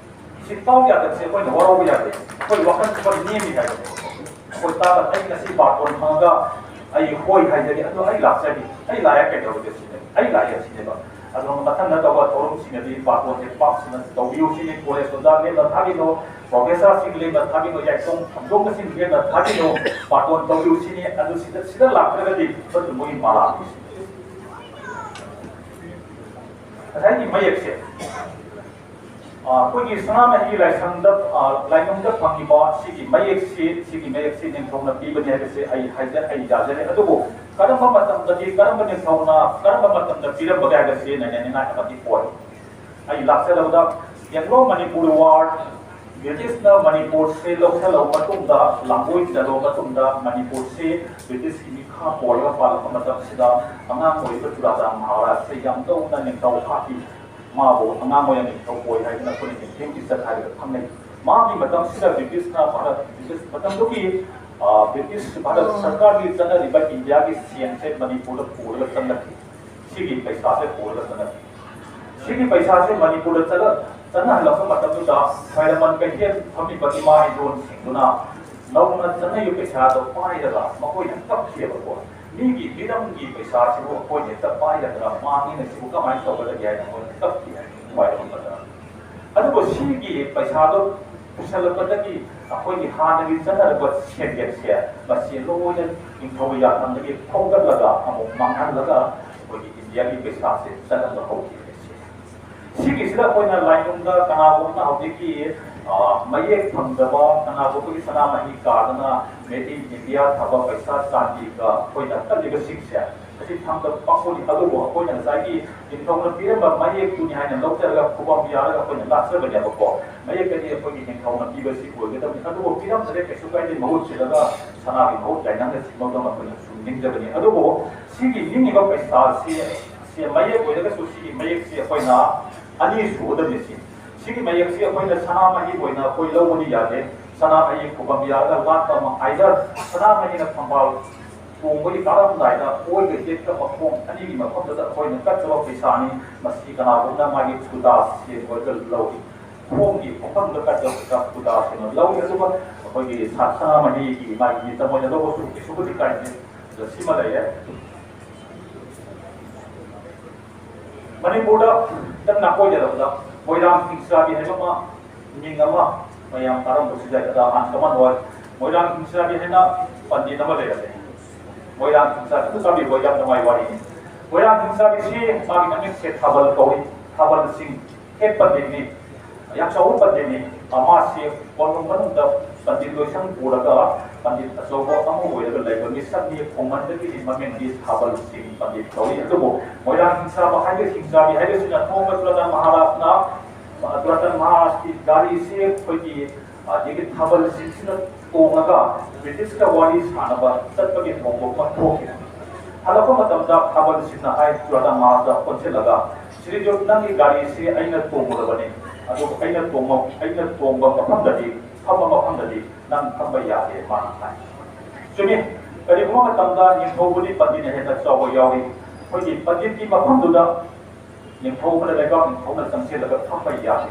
ꯁꯤ ꯇꯥꯎ ꯌꯥꯗꯕꯁꯤ ꯑꯩꯈꯣꯏꯅ ꯋꯥꯔꯧꯕ ꯌꯥꯗꯦ꯫ ꯑꯩꯈꯣꯏ ꯋꯥꯈꯜ ꯈꯔ ꯅꯦꯝꯃꯤ ꯍꯥꯏꯕꯅꯦꯕꯀꯣ꯫ ꯑꯩꯈꯣꯏ ꯇꯥꯕ, "ꯑꯩ ꯉꯁꯤ ꯕꯥꯔꯇꯣꯟ ꯐꯪꯉꯒ ꯑꯩ ꯍꯣꯏ ꯍꯥꯏꯖꯒꯦ, ꯑꯗꯣ ꯑꯩ ꯂꯥꯛꯆꯒꯦ, ꯑꯩ ꯂꯥꯛꯑꯦ ꯀꯩꯗꯧꯔꯒꯦ ꯁꯤꯅꯦ, ꯑꯩ ꯂꯥꯛꯑꯦ ꯁꯤꯅꯦꯕ"꯫ ꯑꯗꯣ ꯃꯊꯪ ꯅꯠꯇꯕ ꯊꯧꯔꯝꯁꯤꯡꯗꯗꯤ ꯕꯥꯔꯇꯣꯟꯁꯦ ꯄꯥꯛ ꯁꯟꯅ ꯇꯧꯕꯤꯌꯨ ꯁꯤꯅꯤ꯫ ꯀꯣꯂꯦꯖ ꯑꯣꯖꯥ ꯂꯦꯝꯅ ꯊꯥꯕꯤꯅꯣ, ꯄ꯭ꯔꯣꯐꯦꯁꯔꯁꯤꯡ ꯂꯦꯝꯅ ꯊꯥꯕꯤꯅꯣ, ꯌꯥꯏꯊꯣꯡ ꯈꯝꯗꯣꯡꯕꯁꯤꯡ ꯂꯦꯝꯅ ꯊꯥꯕꯤꯅꯣ, ꯕꯥꯔꯇꯣꯟ ꯇꯧꯕꯤꯌꯨ ꯁꯤꯅꯤ꯫ ꯑꯗꯨ ꯁꯤꯗ, ꯁꯤꯗ ꯂꯥꯛꯇ꯭ꯔꯒꯗꯤ ꯃꯗꯨ ꯃꯣꯏꯒꯤ ꯃꯥꯂꯥ꯫ ꯉꯁꯥꯏꯒꯤ ꯃꯌꯦꯛꯁꯦ, ꯑ, ꯑꯩꯈꯣꯏꯒꯤ ꯁꯅꯥꯃꯍꯤ ꯂꯥꯏꯁꯪꯗ, ꯑ, ꯂꯥꯏꯅꯨꯡꯗ ꯐꯪꯉꯤꯕ ꯁꯤꯒꯤ ꯃꯌꯦꯛꯁꯤ, ꯁꯤꯒꯤ ꯃꯌꯦꯛꯁꯤ ꯅꯤꯡꯊꯧꯅ ꯄꯤꯕꯅꯤ ꯍꯥꯏꯕꯁꯤ ꯑꯩ ꯍꯥꯏꯖ-, ꯑꯩ ꯌꯥꯖꯔꯦ꯫ ꯑꯗꯨꯕꯨ ꯀꯔꯝꯕ ꯃꯇꯝꯗꯗꯤ, ꯀꯔꯝꯕ ꯅꯤꯡꯊꯧꯅ ꯀꯔꯝꯕ ꯃꯇꯝꯗ ꯄꯤꯔꯝꯕꯒꯦ ꯍꯥꯏꯕꯁꯤ ꯅꯩꯅꯅꯤꯡꯉꯥꯏ ꯑꯃꯗꯤ ꯑꯣꯏ꯫ ꯑꯩ ꯂꯥꯛꯆꯔꯕꯗ Anglo Manipur War, ꯕ꯭ꯔꯤꯇꯤꯁꯅ ꯃꯅꯤꯄꯨꯔꯁꯤ ꯂꯧꯁꯤꯜꯂꯕ ꯃꯇꯨꯡꯗ, ꯂꯥꯡꯒꯣꯏ ꯆꯜꯂꯕ ꯃꯇꯨꯡꯗ, ꯃꯅꯤꯄꯨꯔꯁꯤ ꯕ꯭ꯔꯤꯇꯤꯁꯀꯤ ꯃꯤꯈꯥ ꯄꯣꯜꯂꯒ ꯄꯥꯜꯂꯛꯄ ꯃꯇꯝꯁꯤꯗ, ꯑꯉꯥꯡ ꯑꯣꯏꯔꯤꯕ ꯆꯨꯔꯥꯆꯥꯟ ꯃꯍꯥꯔꯥꯖꯁꯦ ꯌꯥꯝ ꯇꯧꯅ ꯅꯤꯡꯊꯧ ꯍꯥꯞꯄꯤ꯫ ꯃꯥꯕꯨ ꯑꯉꯥꯡ ꯑꯣꯏꯅ ꯅꯤꯡꯊꯧ ꯑꯣꯏ ꯍꯥꯏꯗꯅ ꯑꯩꯈꯣꯏꯅ ꯅꯤꯡꯊꯦꯝ ꯄꯤꯖꯠ ꯍꯥꯏꯔꯒ ꯈꯪꯅꯩ꯫ ꯃꯥꯒꯤ ꯃꯇꯝꯁꯤꯗ ꯕ꯭ꯔꯤꯇꯤꯁꯅ ꯚꯥꯔꯠ, ꯕ꯭ꯔꯤꯇꯤꯁ ꯃꯇꯝꯗꯨꯒꯤ, ꯑ, ꯕ꯭ꯔꯤꯇꯤꯁ ꯚꯥꯔꯠ ꯁꯔꯀꯥꯔꯒꯤ ꯆꯠꯅꯔꯤꯕ ꯏꯟꯗꯤꯌꯥꯒꯤ ꯁꯦꯟꯁꯦ ꯃꯅꯤꯄꯨꯔꯗ ꯄꯨꯔꯒ ꯆꯪꯂꯛꯈꯤ꯫ ꯁꯤꯒꯤ ꯄꯩꯁꯥꯁꯦ ꯄꯨꯔꯒ ꯆꯠꯅꯈꯤ꯫ ꯁꯤꯒꯤ ꯄꯩꯁꯥꯁꯦ ꯃꯅꯤꯄꯨꯔꯗ ꯆꯠꯅ-, ꯆꯠꯅꯍꯜꯂꯛꯄ ꯃꯇꯝꯗꯨꯗ ꯈ꯭ꯋꯥꯏꯔꯝꯕꯟ ꯀꯩꯊꯦꯜ ꯐꯝꯃꯤꯕ ꯏꯃꯥ ꯏꯟꯗꯣꯟꯁꯤꯡꯗꯨꯅ ꯅꯧꯅ ꯆꯠꯅꯔꯤꯕ ꯄꯩꯁꯥꯗꯣ ꯄꯥꯏꯔꯒ ꯃꯈꯣꯏꯅ ꯀꯞꯈꯤꯑꯕꯀꯣ꯫ "ꯃꯤꯒꯤ ꯃꯤꯔꯝꯒꯤ ꯄꯩꯁꯥꯁꯤꯕꯨ ꯑꯩꯈꯣꯏꯅ ꯍꯦꯛꯇ ꯄꯥꯏꯔꯗꯅ ꯃꯥꯡꯉꯤꯅ ꯁꯤꯕꯨ ꯀꯃꯥꯏꯅ ꯇꯧꯒꯗꯒꯦ?" ꯍꯥꯏꯅ ꯃꯣꯏꯅ ꯀꯞꯈꯤ ꯍꯥꯏ ꯈ꯭ꯋꯥꯏꯔꯝꯕꯟꯗ꯫ ꯑꯗꯨꯕꯨ ꯁꯤꯒꯤ ꯄꯩꯁꯥꯗꯣ ꯄꯨꯁꯜꯂꯛꯄꯗꯒꯤ ꯑꯩꯈꯣꯏꯒꯤ ꯍꯥꯟꯅꯒꯤ ꯆꯠꯅꯔꯛꯄ ꯁꯦꯟꯌꯦꯛꯁꯦ ꯃꯁꯤ ꯂꯣꯏꯅ ꯅꯤꯡꯊꯧ ꯌꯥꯊꯪꯗꯒꯤ ꯊꯧꯒꯠꯂꯒ ꯑꯃꯨꯛ ꯃꯥꯡꯍꯜꯂꯒ ꯑꯩꯈꯣꯏꯒꯤ ꯏꯟꯗꯤꯌꯥꯒꯤ ꯄꯩꯁꯥꯁꯦ ꯆꯠꯅꯕ ꯍꯧꯈꯤꯕꯅꯤ꯫ ꯁꯤꯒꯤꯁꯤꯗ ꯑꯩꯈꯣꯏꯅ ꯂꯥꯏꯅꯨꯡꯗ ꯀꯅꯥꯒꯨꯝꯕꯅ ꯍꯧꯖꯤꯛꯀꯤ, ꯑ, ꯃꯌꯦꯛ ꯐꯪꯗꯕ, ꯀꯅꯥꯒꯨꯝꯕꯒꯤ ꯁꯅꯥꯃꯍꯤ ꯀꯥꯗꯅ Made in India ꯊꯥꯕ ꯄꯩꯁꯥ ꯆꯥꯟꯗꯤꯒ ꯑꯩꯈꯣꯏꯅ ꯀꯠꯂꯤꯕꯁꯤꯡꯁꯦ ꯑꯁꯤ ꯐꯪꯗꯕ ꯄꯥꯈꯣꯟꯅꯤ꯫ ꯑꯗꯨꯕꯨ ꯑꯩꯈꯣꯏꯅ ꯉꯁꯥꯏꯒꯤ ꯅꯤꯡꯊꯧꯅ ꯄꯤꯔꯝꯕ ꯃꯌꯦꯛꯇꯨꯅꯤ ꯍꯥꯏꯅ ꯂꯧꯖꯔꯒ ꯈꯨꯕꯝ ꯌꯥꯔꯒ ꯑꯩꯈꯣꯏꯅ ꯂꯥꯠꯆꯕꯅꯦꯕꯀꯣ꯫ ꯃꯌꯦꯛꯇꯗꯤ ꯑꯩꯈꯣꯏꯒꯤ ꯅꯤꯡꯊꯧꯅ ꯄꯤꯕꯁꯤ ꯑꯣꯏꯒꯗꯕꯅꯤ꯫ ꯑꯗꯨꯕꯨ ꯄꯤꯔꯝꯗ꯭ꯔꯦ, ꯀꯩꯁꯨ ꯀꯥꯏꯗꯦ, ꯃꯍꯨꯠ ꯁꯤꯜꯂꯒ ꯁꯅꯥꯒꯤ ꯃꯍꯨꯠ ꯌꯥꯏꯅꯪꯅ ꯁꯤꯟꯕꯗꯧꯅ ꯑꯩꯈꯣꯏꯅ ꯁꯨꯝ ꯅꯤꯡꯖꯕꯅꯤ꯫ ꯑꯗꯨꯕꯨ ꯁꯤꯒꯤ ꯅꯤꯡꯉꯤꯕ ꯄꯩꯁꯥꯁꯤ, ꯁꯤ ꯃꯌꯦꯛ ꯑꯣꯏꯔꯒꯁꯨ ꯁꯤꯒꯤ ꯃꯌꯦꯛꯁꯤ ꯑꯩꯈꯣꯏꯅ ꯑꯅꯤ ꯁꯨꯒꯗꯕꯅꯤ꯫ ꯁꯤ, ꯁꯤꯒꯤ ꯃꯌꯦꯛꯁꯤ ꯑꯩꯈꯣꯏꯅ ꯁꯅꯥꯃꯍꯤ ꯑꯣꯏꯅ ꯑꯩꯈꯣꯏ ꯂꯧꯕꯗꯤ ꯌꯥꯗꯦ꯫ ꯁꯅꯥꯃꯍꯤ ꯈꯨꯕꯝ ꯌꯥꯔꯒ ꯂꯥꯠꯄ ꯑꯃ, either ꯁꯅꯥꯃꯍꯤꯅ ꯊꯝꯕꯥꯜ ꯇꯣꯡꯕꯒꯤ ꯀꯥꯔꯝꯗꯥꯏꯗ ꯑꯣꯏꯒ ꯌꯦꯠꯀ ꯃꯈꯣꯡ ꯑꯅꯤꯒꯤ ꯃꯐꯝꯗꯨꯗ ꯑꯩꯈꯣꯏꯅ ꯀꯠꯆꯕ ꯄꯩꯁꯥꯅꯤ꯫ ꯃꯁꯤ ꯀꯅꯥꯒꯨꯝꯕꯅ ꯃꯥꯒꯤ ꯈꯨꯗꯥ ꯁꯦꯝꯕꯒ ꯂꯧꯏ꯫ ꯈꯣꯡꯒꯤ ꯃꯐꯝꯗ ꯀꯠꯆꯕ ꯄꯩꯁꯥ ꯈꯨꯗꯥ ꯁꯦꯝꯕ ꯂꯧꯏ꯫ ꯑꯗꯨꯒ ꯑꯩꯈꯣꯏꯒꯤ ꯁꯥ-, ꯁꯅꯥꯃꯍꯤꯒꯤ ꯃꯥꯒꯤ ꯃꯤꯇꯝ ꯑꯣꯏꯅ ꯂꯧꯕꯁꯨ ꯀꯩꯁꯨꯕꯨꯗꯤ ꯀꯥꯏꯗꯦ꯫ ꯑꯗꯣ ꯁꯤꯃ ꯂꯩꯔꯦ꯫ ꯃꯅꯤꯄꯨꯔꯗ ꯈꯤꯇꯪ ꯅꯥꯀꯣꯏꯗꯔꯕꯗ ꯃꯣꯏꯔꯥꯡ ꯍꯤꯡꯆꯥꯕꯤ ꯍꯥꯏꯕ ꯑꯃ, ꯃꯤꯡ ꯑꯃ ꯃꯌꯥꯝ ꯇꯥꯔꯝꯕꯁꯨ ꯌꯥꯏ꯫ ꯑꯗ ꯑꯍꯥꯟ ꯀꯃꯟ ꯑꯣꯏ꯫ ꯃꯣꯏꯔꯥꯡ ꯍꯤꯡꯆꯥꯕꯤ ꯍꯥꯏꯅ ꯄꯟꯗꯤꯠ ꯑꯃ ꯂꯩꯔꯝꯃꯦ꯫ ꯃꯣꯏꯔꯥꯡ ꯍꯤꯡꯆꯥꯕꯤ, ꯑꯗꯨ ꯇꯥꯕꯤꯕ ꯌꯥꯝ ꯅꯨꯡꯉꯥꯏ ꯋꯥꯔꯤꯅꯤ꯫ ꯃꯣꯏꯔꯥꯡ ꯍꯤꯡꯆꯥꯕꯤꯁꯤ ꯃꯥꯒꯤ ꯃꯃꯤꯡꯁꯦ ꯊꯥꯕꯜ ꯀꯧꯏ꯫ ꯊꯥꯕꯜꯁꯤꯡ ꯍꯦꯠ ꯄꯟꯗꯤꯠꯅꯤ꯫ ꯌꯥꯝ ꯆꯥꯎꯕ ꯄꯟꯗꯤꯠꯅꯤ꯫ ꯃꯥꯁꯤ ꯀꯣꯅꯨꯡ ꯃꯅꯨꯡꯗ ꯄꯟꯗꯤꯠ ꯂꯣꯏꯁꯪ ꯄꯨꯔꯒ ꯄꯟꯗꯤꯠ ꯑꯆꯧꯕ ꯑꯃ ꯑꯣꯏꯔꯒ ꯂꯩꯕ ꯃꯤꯁꯛꯅꯤ꯫ ꯈꯣꯡꯃꯟꯗꯒꯤꯗꯤ ꯃꯃꯤꯡꯗꯤ ꯊꯥꯕꯜꯁꯤꯡ ꯄꯟꯗꯤꯠ ꯀꯧꯏ꯫ ꯑꯗꯨꯕꯨ ꯃꯣꯏꯔꯥꯡ ꯍꯤꯡꯆꯥꯕ ꯍꯥꯏꯕ, ꯍꯤꯡꯆꯥꯕꯤ ꯍꯥꯏꯕꯁꯤꯅ ꯅꯣꯡꯃ ꯆꯨꯔꯥꯆꯥꯟ ꯃꯍꯥꯔꯥꯖꯅ, ꯆꯨꯔꯥꯆꯥꯟ ꯃꯍꯥꯔꯥꯖꯀꯤ ꯒꯥꯔꯤꯁꯤ ꯑꯩꯈꯣꯏꯒꯤ ꯑꯗꯒꯤ ꯊꯥꯕꯜꯁꯤꯡꯁꯤꯅ ꯇꯣꯡꯉꯒ ꯕ꯭ꯔꯤꯇꯤꯁꯀ ꯋꯥꯔꯤ ꯁꯥꯟꯅꯕ ꯆꯠꯄꯒꯤ ꯊꯧꯗꯣꯛ ꯑꯃ ꯊꯣꯛꯈꯤ꯫ ꯍꯜꯂꯛꯄ ꯃꯇꯝꯗ ꯊꯥꯕꯜꯁꯤꯡꯅ ꯍꯥꯏ, ꯆꯨꯔꯥꯆꯥꯟ ꯃꯍꯥꯔꯥꯖꯇ ꯑꯣꯟꯁꯤꯜꯂꯒ, "ꯁ꯭ꯔꯤꯖꯨ, ꯅꯪꯒꯤ ꯒꯥꯔꯤꯁꯤ ꯑꯩꯅ ꯇꯣꯡꯉꯨꯔꯕꯅꯤ, ꯑꯗꯨꯕꯨ ꯑꯩꯅ ꯇꯣꯡꯕ, ꯑꯩꯅ ꯇꯣꯡꯕ ꯃꯐꯝꯗꯗꯤ, ꯐꯝꯕ ꯃꯐꯝꯗꯗꯤ ꯅꯪ ꯐꯝꯕ ꯌꯥꯗꯦ," ꯃꯥꯅ ꯍꯥꯏ꯫ ꯆꯨꯝꯃꯤ, ꯀꯔꯤꯒꯨꯝꯕ ꯃꯇꯝꯗ ꯅꯤꯡꯊꯧꯕꯨꯗꯤ ꯄꯟꯗꯤꯠꯅ ꯍꯦꯟꯅ ꯆꯥꯎꯕ ꯌꯥꯎꯏ꯫ ꯑꯩꯈꯣꯏꯒꯤ ꯄꯟꯗꯤꯠꯀꯤ ꯃꯐꯝꯗꯨꯗ ꯅꯤꯡꯊꯧ ꯑꯃꯅ, ꯂꯩꯕꯥꯛ ꯅꯤꯡꯊꯧꯅ ꯆꯪꯁꯤꯜꯂꯒ ꯐꯝꯕ ꯌꯥꯗꯦ꯫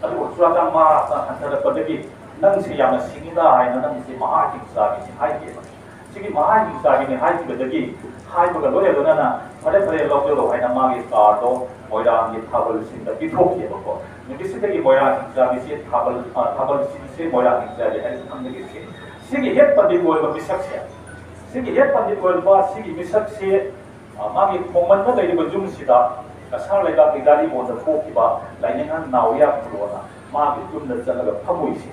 ꯑꯗꯨꯕꯨ ꯆꯨꯔꯥꯆꯥꯟ ꯃꯍꯥꯔꯥꯖꯅ ꯍꯟꯊꯔꯛꯄꯗꯒꯤ, "ꯅꯪꯁꯦ ꯌꯥꯝꯅ ꯁꯤꯡꯉꯤꯗ" ꯍꯥꯏꯅ, "ꯅꯪꯁꯦ ꯃꯍꯥ ꯍꯤꯡꯆꯥꯕꯤꯅꯤ" ꯍꯥꯏꯈꯤꯕ꯫ ꯁꯤꯒꯤ ꯃꯍꯥ ꯍꯤꯡꯆꯥꯕꯤꯅꯤ ꯍꯥꯏꯈꯤꯕꯗꯒꯤ, ꯍꯥꯏꯕꯒ ꯂꯣꯏꯅ ꯂꯣꯏꯅꯅ, "ꯐꯔꯦ, ꯐꯔꯦ, ꯂꯧꯖꯔꯣ" ꯍꯥꯏꯅ ꯃꯥꯒꯤ ꯀꯥꯔꯗꯣ ꯃꯣꯏꯔꯥꯡꯒꯤ ꯊꯥꯕꯜꯁꯤꯡꯗ ꯄꯤꯊꯣꯛꯈꯤꯕꯀꯣ꯫ ꯅꯨꯃꯤꯠꯁꯤꯗꯒꯤ ꯃꯣꯏꯔꯥꯡ ꯍꯤꯡꯆꯥꯕꯤꯁꯤ ꯊꯥꯕꯜ, ꯑ, ꯊꯥꯕꯜꯁꯤꯡꯁꯦ ꯃꯣꯏꯔꯥꯡ ꯍꯤꯡꯆꯥꯕꯤ ꯍꯥꯏꯅ ꯈꯪꯅꯔꯤꯁꯦ꯫ ꯁꯤꯒꯤ ꯍꯦꯠ ꯄꯟꯗꯤꯠ ꯑꯣꯏꯕ ꯃꯤꯁꯛꯁꯦ, ꯁꯤꯒꯤ ꯍꯦꯠ ꯄꯟꯗꯤꯠ ꯑꯣꯏꯕ ꯁꯤꯒꯤ ꯃꯤꯁꯛꯁꯦ, ꯑ, ꯃꯥꯒꯤ ꯈꯣꯡꯃꯟꯗ ꯂꯩꯔꯤꯕ ꯌꯨꯝꯁꯤꯗ ꯀꯁꯥꯔ ꯂꯩꯕꯥꯛꯀꯤ ꯒꯥꯔꯤꯕꯣꯟꯗ ꯄꯣꯛꯈꯤꯕ ꯂꯥꯏꯅꯤꯡꯍꯟ ꯅꯥꯎꯔꯤꯌꯥ ꯈꯨꯂꯣꯅ ꯃꯥꯒꯤ ꯌꯨꯝꯗ ꯆꯠꯂꯒ ꯐꯝꯃꯨꯏꯁꯤ꯫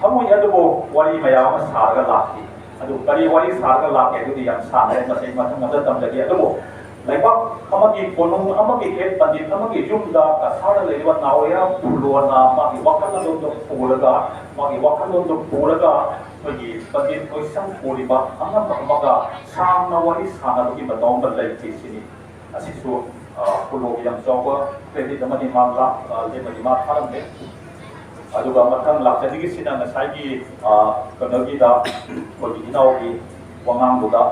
ꯐꯝꯃꯨꯏ ꯑꯗꯨꯕꯨ ꯋꯥꯔꯤ ꯃꯌꯥꯝ ꯑꯃ ꯁꯥꯔꯒ ꯂꯥꯛꯈꯤ꯫ ꯑꯗꯨ ꯀꯔꯤ ꯋꯥꯔꯤ ꯁꯥꯔꯒ ꯂꯥꯛꯀꯦ ꯍꯥꯏꯕꯗꯤ ꯌꯥꯝ ꯁꯥꯡꯉꯦ, ꯃꯁꯤ ꯃꯊꯪ ꯑꯃꯗ ꯇꯝꯖꯒꯦ꯫ ꯑꯗꯨꯕꯨ ꯂꯩꯕꯥꯛ ꯑꯃꯒꯤ, ꯀꯣꯅꯨꯡ ꯑꯃꯒꯤ ꯍꯦꯠ ꯄꯟꯗꯤꯠ ꯑꯃꯒꯤ ꯌꯨꯝꯗ ꯀꯁꯥꯔꯗ ꯂꯩꯔꯤꯕ ꯅꯥꯎꯔꯤꯌꯥ ꯈꯨꯂꯣꯅ ꯃꯥꯒꯤ ꯋꯥꯈꯜ ꯑꯗꯣꯝꯗ ꯄꯨꯔꯒ, ꯃꯥꯒꯤ ꯋꯥꯈꯜꯂꯣꯟꯗꯣ ꯄꯨꯔꯒ ꯑꯩꯈꯣꯏꯒꯤ ꯄꯟꯗꯤꯠ ꯂꯣꯏꯁꯪ ꯄꯨꯔꯤꯕ ꯑꯉꯝꯕ ꯑꯃꯒ ꯁꯥꯡꯅ ꯋꯥꯔꯤ ꯁꯥꯟꯅꯕꯒꯤ ꯃꯇꯧ ꯑꯃ ꯂꯩꯈꯤ ꯁꯤꯅꯤ꯫ ꯑꯁꯤꯁꯨ, ꯑ, ꯈꯨꯂꯣꯒꯤ ꯌꯥꯝ ꯆꯥꯎꯕ ꯀ꯭ꯔꯦꯗꯤꯠ ꯑꯃꯅꯤ꯫ ꯃꯥ ꯂꯥꯛ, ꯑ, ꯂꯦꯝꯕꯒꯤ ꯃꯥ ꯊꯥꯔꯝꯃꯦ꯫ ꯑꯗꯨꯒ ꯃꯊꯪ ꯂꯥꯛꯆꯅꯤꯡꯉꯤꯁꯤꯅ ꯉꯁꯥꯏꯒꯤ, ꯑ, ꯀꯩꯅꯣꯒꯤꯗ ꯑꯩꯈꯣꯏꯒꯤ ꯏꯅꯥꯎꯒꯤ ꯋꯥꯉꯥꯡꯗꯨꯗ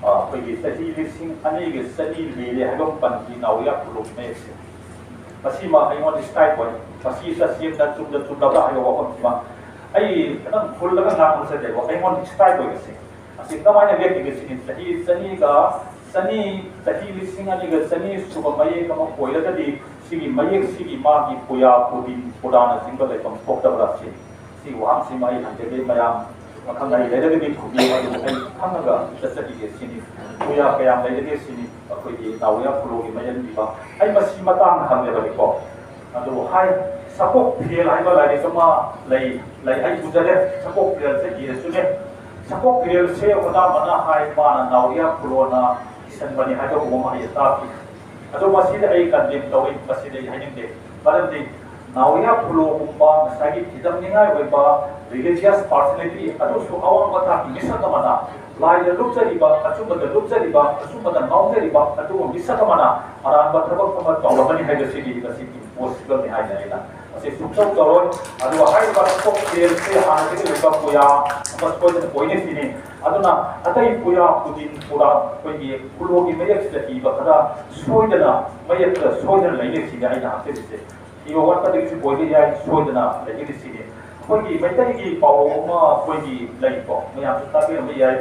ꯑꯩꯈꯣꯏꯒꯤ ꯆꯍꯤ ꯂꯤꯁꯤꯡ ꯑꯅꯤꯒ ꯆꯅꯤ ꯂꯤꯔꯦ ꯍꯥꯏꯕ ꯄꯟꯈꯤ ꯅꯥꯎꯔꯤꯌꯥ ꯈꯨꯂꯣꯒꯤ ꯃꯌꯦꯛꯁꯦ꯫ ꯃꯁꯤꯃ ꯑꯩꯉꯣꯟꯗ ꯏꯁꯇ꯭ꯔꯥꯏꯛ ꯑꯣꯏ꯫ ꯃꯁꯤ ꯇꯁꯦꯡꯅ ꯆꯨꯝꯗ ꯆꯨꯝꯂꯕ꯭ꯔꯥ ꯍꯥꯏꯕ ꯋꯥꯐꯝꯁꯤꯃ ꯑꯩ ꯈꯤꯇꯪ ꯐꯨꯜꯂꯒ ꯉꯥꯡꯕ ꯆꯠꯆꯩꯀꯣ꯫ ꯑꯩꯉꯣꯟꯗ ꯏꯁꯇ꯭ꯔꯥꯏꯛ ꯑꯣꯏꯕꯁꯦ ꯑꯁꯤ ꯀꯃꯥꯏꯅ ꯂꯦꯞꯈꯤꯒꯦ ꯁꯤꯅꯤ꯫ ꯆꯍꯤ ꯆꯅꯤꯒ ꯆꯅꯤ ꯆꯍꯤ ꯂꯤꯁꯤꯡ ꯑꯅꯤꯒ ꯆꯅꯤ ꯁꯨꯕ ꯃꯌꯦꯛ ꯑꯃ ꯑꯣꯏꯔꯒꯗꯤ ꯁꯤꯒꯤ ꯃꯌꯦꯛꯁꯤꯒꯤ ꯃꯥꯒꯤ ꯄꯨꯌꯥ ꯄꯨꯗꯤꯟ ꯄꯨꯔꯥꯅꯆꯤꯡꯕ ꯂꯩꯐꯝ ꯊꯣꯛꯇꯕ꯭ꯔꯥ ꯁꯤꯅꯤ꯫ ꯁꯤ ꯋꯥꯍꯪꯁꯤꯃ ꯑꯩ ꯍꯪꯖꯒꯦ꯫ ꯃꯌꯥꯝ ꯃꯈꯪ ꯑꯩ ꯂꯩꯔꯒꯗꯤ ꯈꯨꯝꯕꯤꯌꯨ꯫ ꯑꯗꯨꯕꯨ ꯑꯩ ꯈꯪꯉꯒ ꯆꯠꯆꯈꯤꯒꯦ ꯁꯤꯅꯤ꯫ ꯄꯨꯌꯥ ꯀꯌꯥꯝ ꯂꯩꯔꯒꯦ ꯁꯤꯅꯤ꯫ ꯑꯩꯈꯣꯏꯒꯤ ꯅꯥꯎꯔꯤꯌꯥ ꯈꯨꯂꯣꯒꯤ ꯃꯌꯦꯛ ꯏꯕ ꯑꯩ ꯃꯁꯤ ꯃꯇꯥꯡ ꯍꯪꯖꯕꯅꯤꯀꯣ꯫ ꯑꯗꯨꯕꯨ ꯍꯥꯏ ꯁꯀꯣꯛ ꯐꯤꯔꯦꯜ ꯍꯥꯏꯕ ꯂꯥꯏꯔꯤꯛ ꯑꯃ ꯂꯩ꯫ ꯂꯩ ꯑꯩ ꯎꯖꯔꯦ꯫ ꯁꯀꯣꯛ ꯐꯤꯔꯦꯜꯁꯦ ꯏꯔꯁꯨꯅꯦ꯫ ꯁꯀꯣꯛ ꯐꯤꯔꯦꯜꯁꯦ ꯑꯣꯖꯥ ꯑꯃꯅ ꯍꯥꯏ ꯃꯥꯅ ꯅꯥꯎꯔꯤꯌꯥ ꯈꯨꯂꯣꯅ ꯏꯁꯟꯕꯅꯤ ꯍꯥꯏꯕꯒꯨꯝꯕ ꯑꯃ ꯑꯩ ꯇꯥꯈꯤ꯫ ꯑꯗꯣ ꯃꯁꯤꯗ ꯑꯩ ꯀꯟꯗꯦꯝ ꯇꯧꯏ꯫ ꯃꯁꯤꯗ ꯑꯩ ꯍꯥꯏꯅꯤꯡꯗꯦ꯫ ꯃꯔꯝꯗꯤ ꯅꯥꯎꯔꯤꯌꯥ ꯈꯨꯂꯣꯒꯨꯝꯕ ꯉꯁꯥꯏꯒꯤ ꯊꯤꯖꯝꯅꯤꯡꯉꯥꯏ ꯑꯣꯏꯕ ꯔꯤꯂꯤꯖꯤꯌꯁ ꯄꯥꯔꯁꯅꯦꯂꯤꯇꯤ, ꯑꯗꯨꯁꯨ ꯑꯋꯥꯡꯕ ꯊꯥꯛꯀꯤ ꯃꯤꯁꯛ ꯑꯃꯅ ꯂꯥꯏꯗ ꯂꯨꯞꯆꯔꯤꯕ, ꯑꯆꯨꯝꯕꯗ ꯂꯨꯞꯆꯔꯤꯕ, ꯑꯆꯨꯝꯕꯗ ꯉꯥꯎꯖꯔꯤꯕ ꯑꯗꯨꯒꯨꯝꯕ ꯃꯤꯁꯛ ꯑꯃꯅ ꯑꯔꯥꯟꯕ ꯊꯕꯛ ꯑꯃ ꯇꯧꯔꯝꯃꯅꯤ ꯍꯥꯏꯕꯁꯤꯗꯤ ꯃꯁꯤꯒꯤ ꯄꯣꯠꯁꯤꯗꯅꯤ ꯍꯥꯏꯅ ꯑꯩꯅ ꯃꯁꯤ ꯁꯨꯡꯇꯧ ꯇꯧꯔꯣꯏ꯫ ꯑꯗꯨꯒ ꯍꯥꯏꯔꯤꯕ ꯁꯀꯣꯛ ꯐꯤꯔꯦꯜꯁꯦ ꯍꯥꯟꯅꯗꯒꯤ ꯂꯩꯕ ꯄꯨꯌꯥ ꯑꯃ ꯁꯣꯏꯗꯅ ꯑꯣꯏꯅꯤ ꯁꯤꯅꯤ꯫ ꯑꯗꯨꯅ ꯑꯇꯩ ꯄꯨꯌꯥ ꯄꯨꯗꯤꯟ ꯄꯨꯔꯥ ꯑꯩꯈꯣꯏꯒꯤ ꯈꯨꯂꯣꯒꯤ ꯃꯌꯦꯛꯁꯤꯗ ꯏꯕ ꯈꯔ ꯁꯣꯏꯗꯅ ꯃꯌꯦꯛꯇ ꯁꯣꯏꯗꯅ ꯂꯩꯅꯤ ꯁꯤꯅꯤ ꯑꯩꯅ ꯍꯥꯞꯆꯔꯤꯁꯦ꯫ ꯏꯕ ꯋꯥꯠꯄꯗꯒꯤꯁꯨ ꯑꯣꯏꯕ ꯌꯥꯏ, ꯁꯣꯏꯗꯅ ꯂꯩꯒꯅꯤ ꯁꯤꯅꯤ꯫ ꯑꯩꯈꯣꯏꯒꯤ ꯃꯩꯇꯩꯒꯤ ꯄꯥꯎꯔꯧ ꯑꯃ ꯑꯩꯈꯣꯏꯒꯤ ꯂꯩꯀꯣ, ꯃꯌꯥꯝꯁꯨ ꯇꯥꯕꯤꯔꯝꯕ ꯌꯥꯏ꯫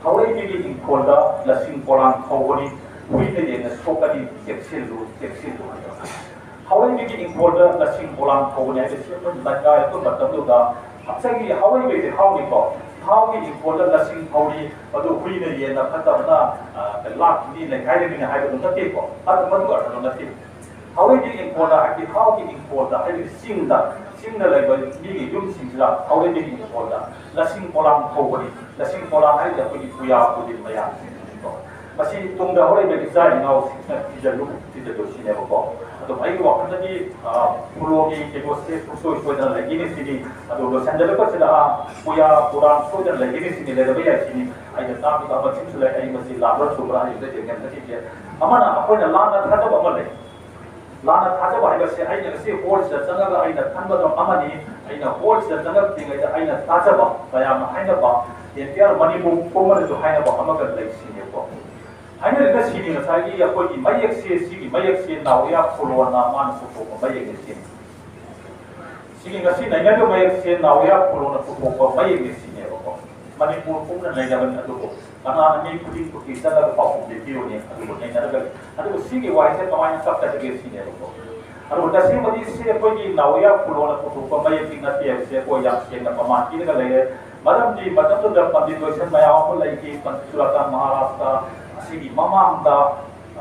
ꯍꯧꯔꯩꯕꯤꯒꯤ ꯏꯪꯈꯣꯜꯗ ꯂꯁꯤꯡ ꯄꯣꯂꯥꯡ ꯍꯧꯕꯅꯤ, ꯍꯨꯏꯅ ꯌꯦꯟꯅ ꯁꯣꯛꯀꯅꯤ, ꯆꯦꯛꯁꯤꯜꯂꯨ, ꯆꯦꯛꯁꯤꯜꯂꯨ ꯍꯥꯏꯕ꯫ ꯍꯧꯔꯩꯕꯤꯒꯤ ꯏꯪꯈꯣꯜꯗ ꯂꯁꯤꯡ ꯄꯣꯂꯥꯡ ꯍꯧꯕꯅꯤ ꯍꯥꯏꯕꯁꯤ ꯑꯩꯈꯣꯏ ꯂꯥꯏꯀꯥꯏ ꯑꯩꯈꯣꯏ ꯃꯇꯝꯗꯨꯗ ꯉꯁꯥꯏꯒꯤ ꯍꯧꯔꯩꯕꯤꯁꯦ ꯍꯥꯎꯅꯤꯀꯣ, ꯍꯥꯎꯒꯤ ꯏꯪꯈꯣꯜꯗ ꯂꯁꯤꯡ ꯍꯧꯔꯤ, ꯑꯗꯨ ꯍꯨꯏꯅ ꯌꯦꯟꯅ ꯐꯠꯇꯕꯅ, ꯑ, ꯂꯥꯛꯈꯤꯅꯤ, ꯅꯩꯈꯥꯏꯔꯅꯤ ꯍꯥꯏꯕꯗꯨ ꯅꯠꯇꯦꯀꯣ꯫ ꯑꯗꯨ ꯃꯗꯨ ꯑꯔꯊꯗꯣ ꯅꯠꯇꯦ꯫ ꯍꯧꯔꯩꯕꯤꯒꯤ ꯏꯪꯈꯣꯜꯗ ꯍꯥꯏꯗꯤ ꯍꯥꯎꯒꯤ ꯏꯪꯈꯣꯜꯗ ꯍꯥꯏꯕꯗꯤ ꯆꯤꯡꯗ, ꯆꯤꯡꯗ ꯂꯩꯕ ꯃꯤꯒꯤ ꯌꯨꯝꯁꯤꯡꯁꯤꯗ ꯍꯧꯔꯩꯕꯤꯒꯤ ꯏꯪꯈꯣꯜꯗ ꯂꯁꯤꯡ ꯄꯣꯂꯥꯡ ꯍꯧꯕꯅꯤ꯫ ꯂꯁꯤꯡ ꯄꯣꯂꯥꯡ ꯍꯥꯏꯁꯦ ꯑꯩꯈꯣꯏꯒꯤ ꯄꯨꯌꯥ ꯄꯨꯗꯤꯟ ꯃꯌꯥꯝꯁꯤꯡꯁꯤꯅꯤꯀꯣ꯫ ꯃꯁꯤ ꯇꯨꯡꯗ ꯍꯧꯔꯛꯏꯕ ꯏꯆꯥ ꯏꯅꯥꯎꯁꯤꯡꯅ ꯊꯤꯖꯤꯜꯂꯨ, ꯊꯤꯖꯤꯜꯂꯨ ꯁꯤꯅꯦꯕꯀꯣ꯫ ꯑꯗꯨꯝ ꯑꯩꯒꯤ ꯋꯥꯈꯜꯗꯗꯤ, ꯑ, ꯈꯨꯂꯣꯒꯤ ꯀꯩꯅꯣꯁꯦ ꯁꯨꯡꯁꯣꯏ ꯁꯣꯏꯗꯅ ꯂꯩꯒꯅꯤ ꯁꯤꯅꯤ꯫ ꯑꯗꯨ ꯂꯣꯏꯁꯤꯟꯖꯔꯛꯄꯁꯤꯗ, ꯑ, ꯄꯨꯌꯥ ꯄꯨꯔꯥꯡ ꯁꯣꯏꯗꯅ ꯂꯩꯒꯅꯤ ꯁꯤꯅꯤ, ꯂꯩꯔꯕ ꯌꯥꯏ ꯁꯤꯅꯤ꯫ ꯑꯩꯅ ꯇꯥꯈꯤꯕ ꯑꯃꯁꯤꯡꯁꯨ ꯂꯩ꯫ ꯑꯩ ꯃꯁꯤ ꯂꯥꯟꯕ꯭ꯔꯥ ꯆꯨꯝꯕ꯭ꯔꯥ ꯑꯩ ꯑꯝꯇ ꯌꯦꯡꯖꯟꯖꯈꯤꯒꯦ꯫ ꯑꯃꯅ ꯑꯩꯈꯣꯏꯅ ꯂꯥꯟꯅ ꯊꯥꯖꯕ ꯑꯃ ꯂꯩ꯫ ꯂꯥꯟꯅ ꯊꯥꯖꯕ ꯍꯥꯏꯕꯁꯦ ꯑꯩꯅ ꯉꯁꯤ ꯍꯣꯜꯁꯤꯗ ꯆꯪꯉꯒ ꯑꯩꯅ ꯈꯟꯕꯗꯣ ꯑꯃꯅꯤ, ꯑꯩꯅ ꯍꯣꯜꯁꯤꯗ ꯆꯪꯉꯛꯇ꯭ꯔꯤꯉꯩꯗ ꯑꯩꯅ ꯊꯥꯖꯕ, ꯃꯌꯥꯝꯅ ꯍꯥꯏꯅꯕ, ꯑꯦꯟꯇꯤꯌꯥꯔ ꯃꯅꯤꯄꯨꯔ ꯄꯨꯝꯕꯗꯁꯨ ꯍꯥꯏꯅꯕ ꯑꯃꯒ ꯂꯩ ꯁꯤꯅꯦꯕꯀꯣ꯫ ꯍꯥꯏꯅꯔꯤꯕ ꯁꯤꯅꯤ, ꯉꯁꯥꯏꯒꯤ ꯑꯩꯈꯣꯏꯒꯤ ꯃꯌꯦꯛꯁꯦ, ꯁꯤꯒꯤ ꯃꯌꯦꯛꯁꯦ ꯅꯥꯎꯔꯤꯌꯥ ꯈꯨꯂꯣꯅ ꯃꯥꯅ ꯄꯨꯊꯣꯛꯄ ꯃꯌꯦꯛꯅꯤ ꯁꯤꯅꯤ꯫ ꯁꯤꯒꯤ ꯉꯁꯤ ꯅꯩꯅꯔꯤꯕ ꯃꯌꯦꯛꯁꯦ ꯅꯥꯎꯔꯤꯌꯥ ꯈꯨꯂꯣꯅ ꯄꯨꯊꯣꯛꯄ ꯃꯌꯦꯛꯅꯤ ꯁꯤꯅꯦꯕꯀꯣ꯫ ꯃꯅꯤꯄꯨꯔ ꯄꯨꯝꯅ ꯅꯩꯅꯕꯅꯤ꯫ ꯑꯗꯨꯕꯨ ꯀꯅꯥꯅ ꯃꯤ ꯈꯨꯗꯤꯡꯃꯛꯀꯤ ꯆꯠꯂꯒ ꯄꯥꯎꯈꯨꯝꯗꯤ ꯄꯤꯔꯨꯅꯤ? ꯑꯗꯨꯕꯨ ꯅꯩꯅꯔꯒ, ꯑꯗꯨꯕꯨ ꯁꯤꯒꯤ ꯋꯥꯍꯩꯁꯦ ꯀꯃꯥꯏꯅ ꯀꯛꯀꯗꯒꯦ ꯁꯤꯅꯦꯕꯀꯣ꯫ ꯑꯗꯨꯕꯨ ꯇꯁꯦꯡꯕꯗꯤ ꯁꯤ ꯑꯩꯈꯣꯏꯒꯤ ꯅꯥꯎꯔꯤꯌꯥ ꯈꯨꯂꯣꯅ ꯄꯨꯊꯣꯛꯄ ꯃꯌꯦꯛꯇꯤ ꯅꯠꯇꯦ ꯍꯥꯏꯕꯁꯦ ꯑꯩꯈꯣꯏ ꯌꯥꯝ ꯁꯦꯡꯅ ꯄ꯭ꯔꯃꯥꯟ ꯄꯤꯔꯒ ꯂꯩꯔꯦ꯫ ꯃꯔꯝꯗꯤ ꯃꯇꯝꯗꯨꯗ ꯄꯟꯗꯤꯠ ꯂꯣꯏꯁꯪ ꯃꯌꯥꯝ ꯑꯃ ꯂꯩꯈꯤ꯫ ꯄꯟꯗꯤꯠ ꯆꯨꯔꯥꯆꯥꯟ ꯃꯍꯥꯔꯥꯖꯇ ꯑꯁꯤꯒꯤ ꯃꯃꯥꯡꯗ,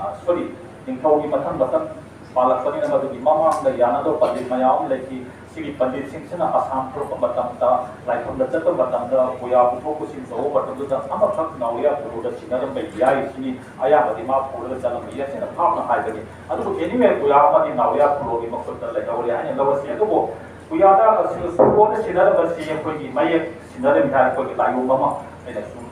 ꯑ, ꯁꯣꯔꯤ, ꯅꯤꯡꯊꯧꯒꯤ ꯃꯊꯪ ꯃꯊꯪ ꯄꯥꯜꯂꯛꯄꯅꯤꯅ ꯃꯗꯨꯒꯤ ꯃꯃꯥꯡꯗ ꯌꯥꯅꯗꯕ ꯄꯟꯗꯤꯠ ꯃꯌꯥꯝ ꯑꯃ ꯂꯩꯈꯤ꯫ ꯁꯤꯒꯤ ꯄꯟꯗꯤꯠꯁꯤꯡꯁꯤꯅ ꯑꯁꯥꯝ ꯊꯣꯛꯂꯛꯄ ꯃꯇꯝꯗ, ꯂꯥꯏꯐꯝꯗ ꯆꯠꯄ ꯃꯇꯝꯗ, ꯄꯨꯌꯥ ꯄꯨꯊꯣꯛ ꯄꯨꯁꯤꯟ ꯇꯧꯕ ꯃꯇꯝꯗꯨꯗ ꯑꯃꯈꯛ ꯅꯥꯎꯔꯤꯌꯥ ꯈꯨꯂꯣꯗ ꯁꯤꯟꯅꯔꯝꯕ ꯌꯥꯏ ꯁꯤꯅꯤ꯫ ꯑꯌꯥꯝꯕꯗꯤ ꯃꯥ ꯄꯨꯔꯒ ꯆꯠꯂꯝꯕ ꯌꯥꯏ꯫ ꯁꯤꯅ ꯐꯥꯝꯅ ꯍꯥꯏꯕꯅꯤ꯫ ꯑꯗꯨꯕꯨ anyway, ꯄꯨꯌꯥ ꯑꯃꯗꯤ ꯅꯥꯎꯔꯤꯌꯥ ꯈꯨꯂꯣꯒꯤ ꯃꯈꯨꯠꯇ ꯂꯩꯍꯧꯔꯦ ꯍꯥꯏꯅ ꯂꯧꯔꯁꯤ꯫ ꯑꯗꯨꯕꯨ ꯄꯨꯌꯥꯗ ꯈꯨꯂꯣꯗ ꯁꯤꯟꯅꯔꯝꯕꯁꯤ ꯑꯩꯈꯣꯏꯒꯤ ꯃꯌꯦꯛ ꯁꯤꯟꯅꯔꯝꯃꯤ ꯍꯥꯏ ꯑꯩꯈꯣꯏꯒꯤ ꯂꯥꯏꯌꯣꯡ ꯑꯃ ꯑꯩꯅ ꯁꯨꯝ,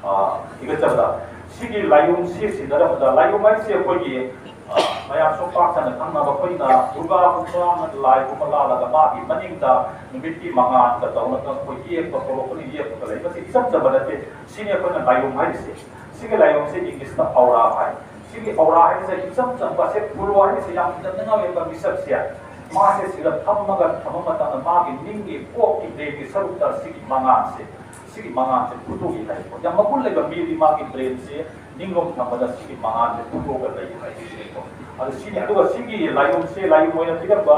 ꯑ, ꯊꯤꯒꯠꯆꯕꯗ, ꯁꯤꯒꯤ ꯂꯥꯏꯌꯣꯡꯁꯤ ꯁꯤꯟꯅꯔꯝꯕꯗ, ꯂꯥꯏꯌꯣꯡ ꯍꯥꯏꯁꯤ ꯑꯩꯈꯣꯏꯒꯤ, ꯑ, ꯃꯌꯥꯝ ꯁꯨꯝ ꯄꯥꯛ ꯁꯟꯅ ꯈꯪꯅꯕ, ꯑꯩꯈꯣꯏꯅ ꯗꯨꯔꯒꯥꯒꯨꯝꯕ ꯂꯥꯏꯒꯨꯝꯕ ꯂꯥꯠꯂꯒ ꯃꯥꯒꯤ ꯃꯅꯤꯡꯗ ꯅꯨꯃꯤꯠꯀꯤ ꯃꯉꯥꯜꯒ ꯇꯧꯔꯒ ꯑꯩꯈꯣꯏ ꯌꯦꯛꯄ ꯈꯣꯠꯂꯛꯄꯅ ꯌꯦꯛꯄꯒ ꯂꯩ꯫ ꯃꯁꯤ ꯏꯆꯝ ꯆꯝꯕ ꯅꯠꯇꯦ꯫ ꯁꯤꯅꯤ ꯑꯩꯈꯣꯏꯅ ꯂꯥꯏꯌꯣꯡ ꯍꯥꯏꯔꯤꯁꯦ꯫ ꯁꯤꯒꯤ ꯂꯥꯏꯌꯣꯡꯁꯦ ꯏꯪꯂꯤꯁꯇ ꯑꯧꯔꯥ ꯍꯥꯏ꯫ ꯁꯤꯒꯤ ꯑꯧꯔꯥ ꯍꯥꯏꯁꯦ ꯏꯆꯝ ꯆꯝꯕ, ꯁꯦ ꯈꯨꯂꯣ ꯍꯥꯏꯔꯤꯁꯦ ꯌꯥꯝ ꯐꯖꯅ ꯉꯥꯡꯉꯦꯕ ꯃꯤꯁꯛꯁꯦ꯫ ꯃꯥꯁꯦ ꯁꯤꯗ ꯐꯝꯃꯒ ꯊꯝꯕ ꯃꯇꯝꯗ ꯃꯥꯒꯤ ꯅꯤꯡꯒꯤ ꯀꯣꯛꯀꯤ ꯕ꯭ꯔꯦꯟꯒꯤ ꯁꯔꯨꯛꯇ ꯁꯤꯒꯤ ꯃꯉꯥꯜꯁꯦ, ꯁꯤꯒꯤ ꯃꯉꯥꯜꯁꯦ ꯐꯨꯠꯇꯣꯛꯏ ꯍꯥꯏꯀꯣ꯫ ꯌꯥꯝ ꯃꯒꯨꯟ ꯂꯩꯕ ꯃꯤꯗꯤ ꯃꯥꯒꯤ ꯕ꯭ꯔꯦꯟꯁꯦ ꯅꯤꯡꯂꯣꯝ ꯊꯝꯕꯗ ꯁꯤꯒꯤ ꯃꯉꯥꯜꯁꯦ ꯐꯨꯠꯇꯣꯛꯑꯒ ꯂꯩ ꯍꯥꯏꯁꯤꯅꯦꯀꯣ꯫ ꯑꯗꯨ ꯁꯤꯅꯤ꯫ ꯑꯗꯨꯒ ꯁꯤꯒꯤ ꯂꯥꯏꯌꯣꯡꯁꯦ, ꯂꯥꯏꯌꯣꯡ ꯑꯣꯏꯅ ꯄꯤꯔꯝꯕ,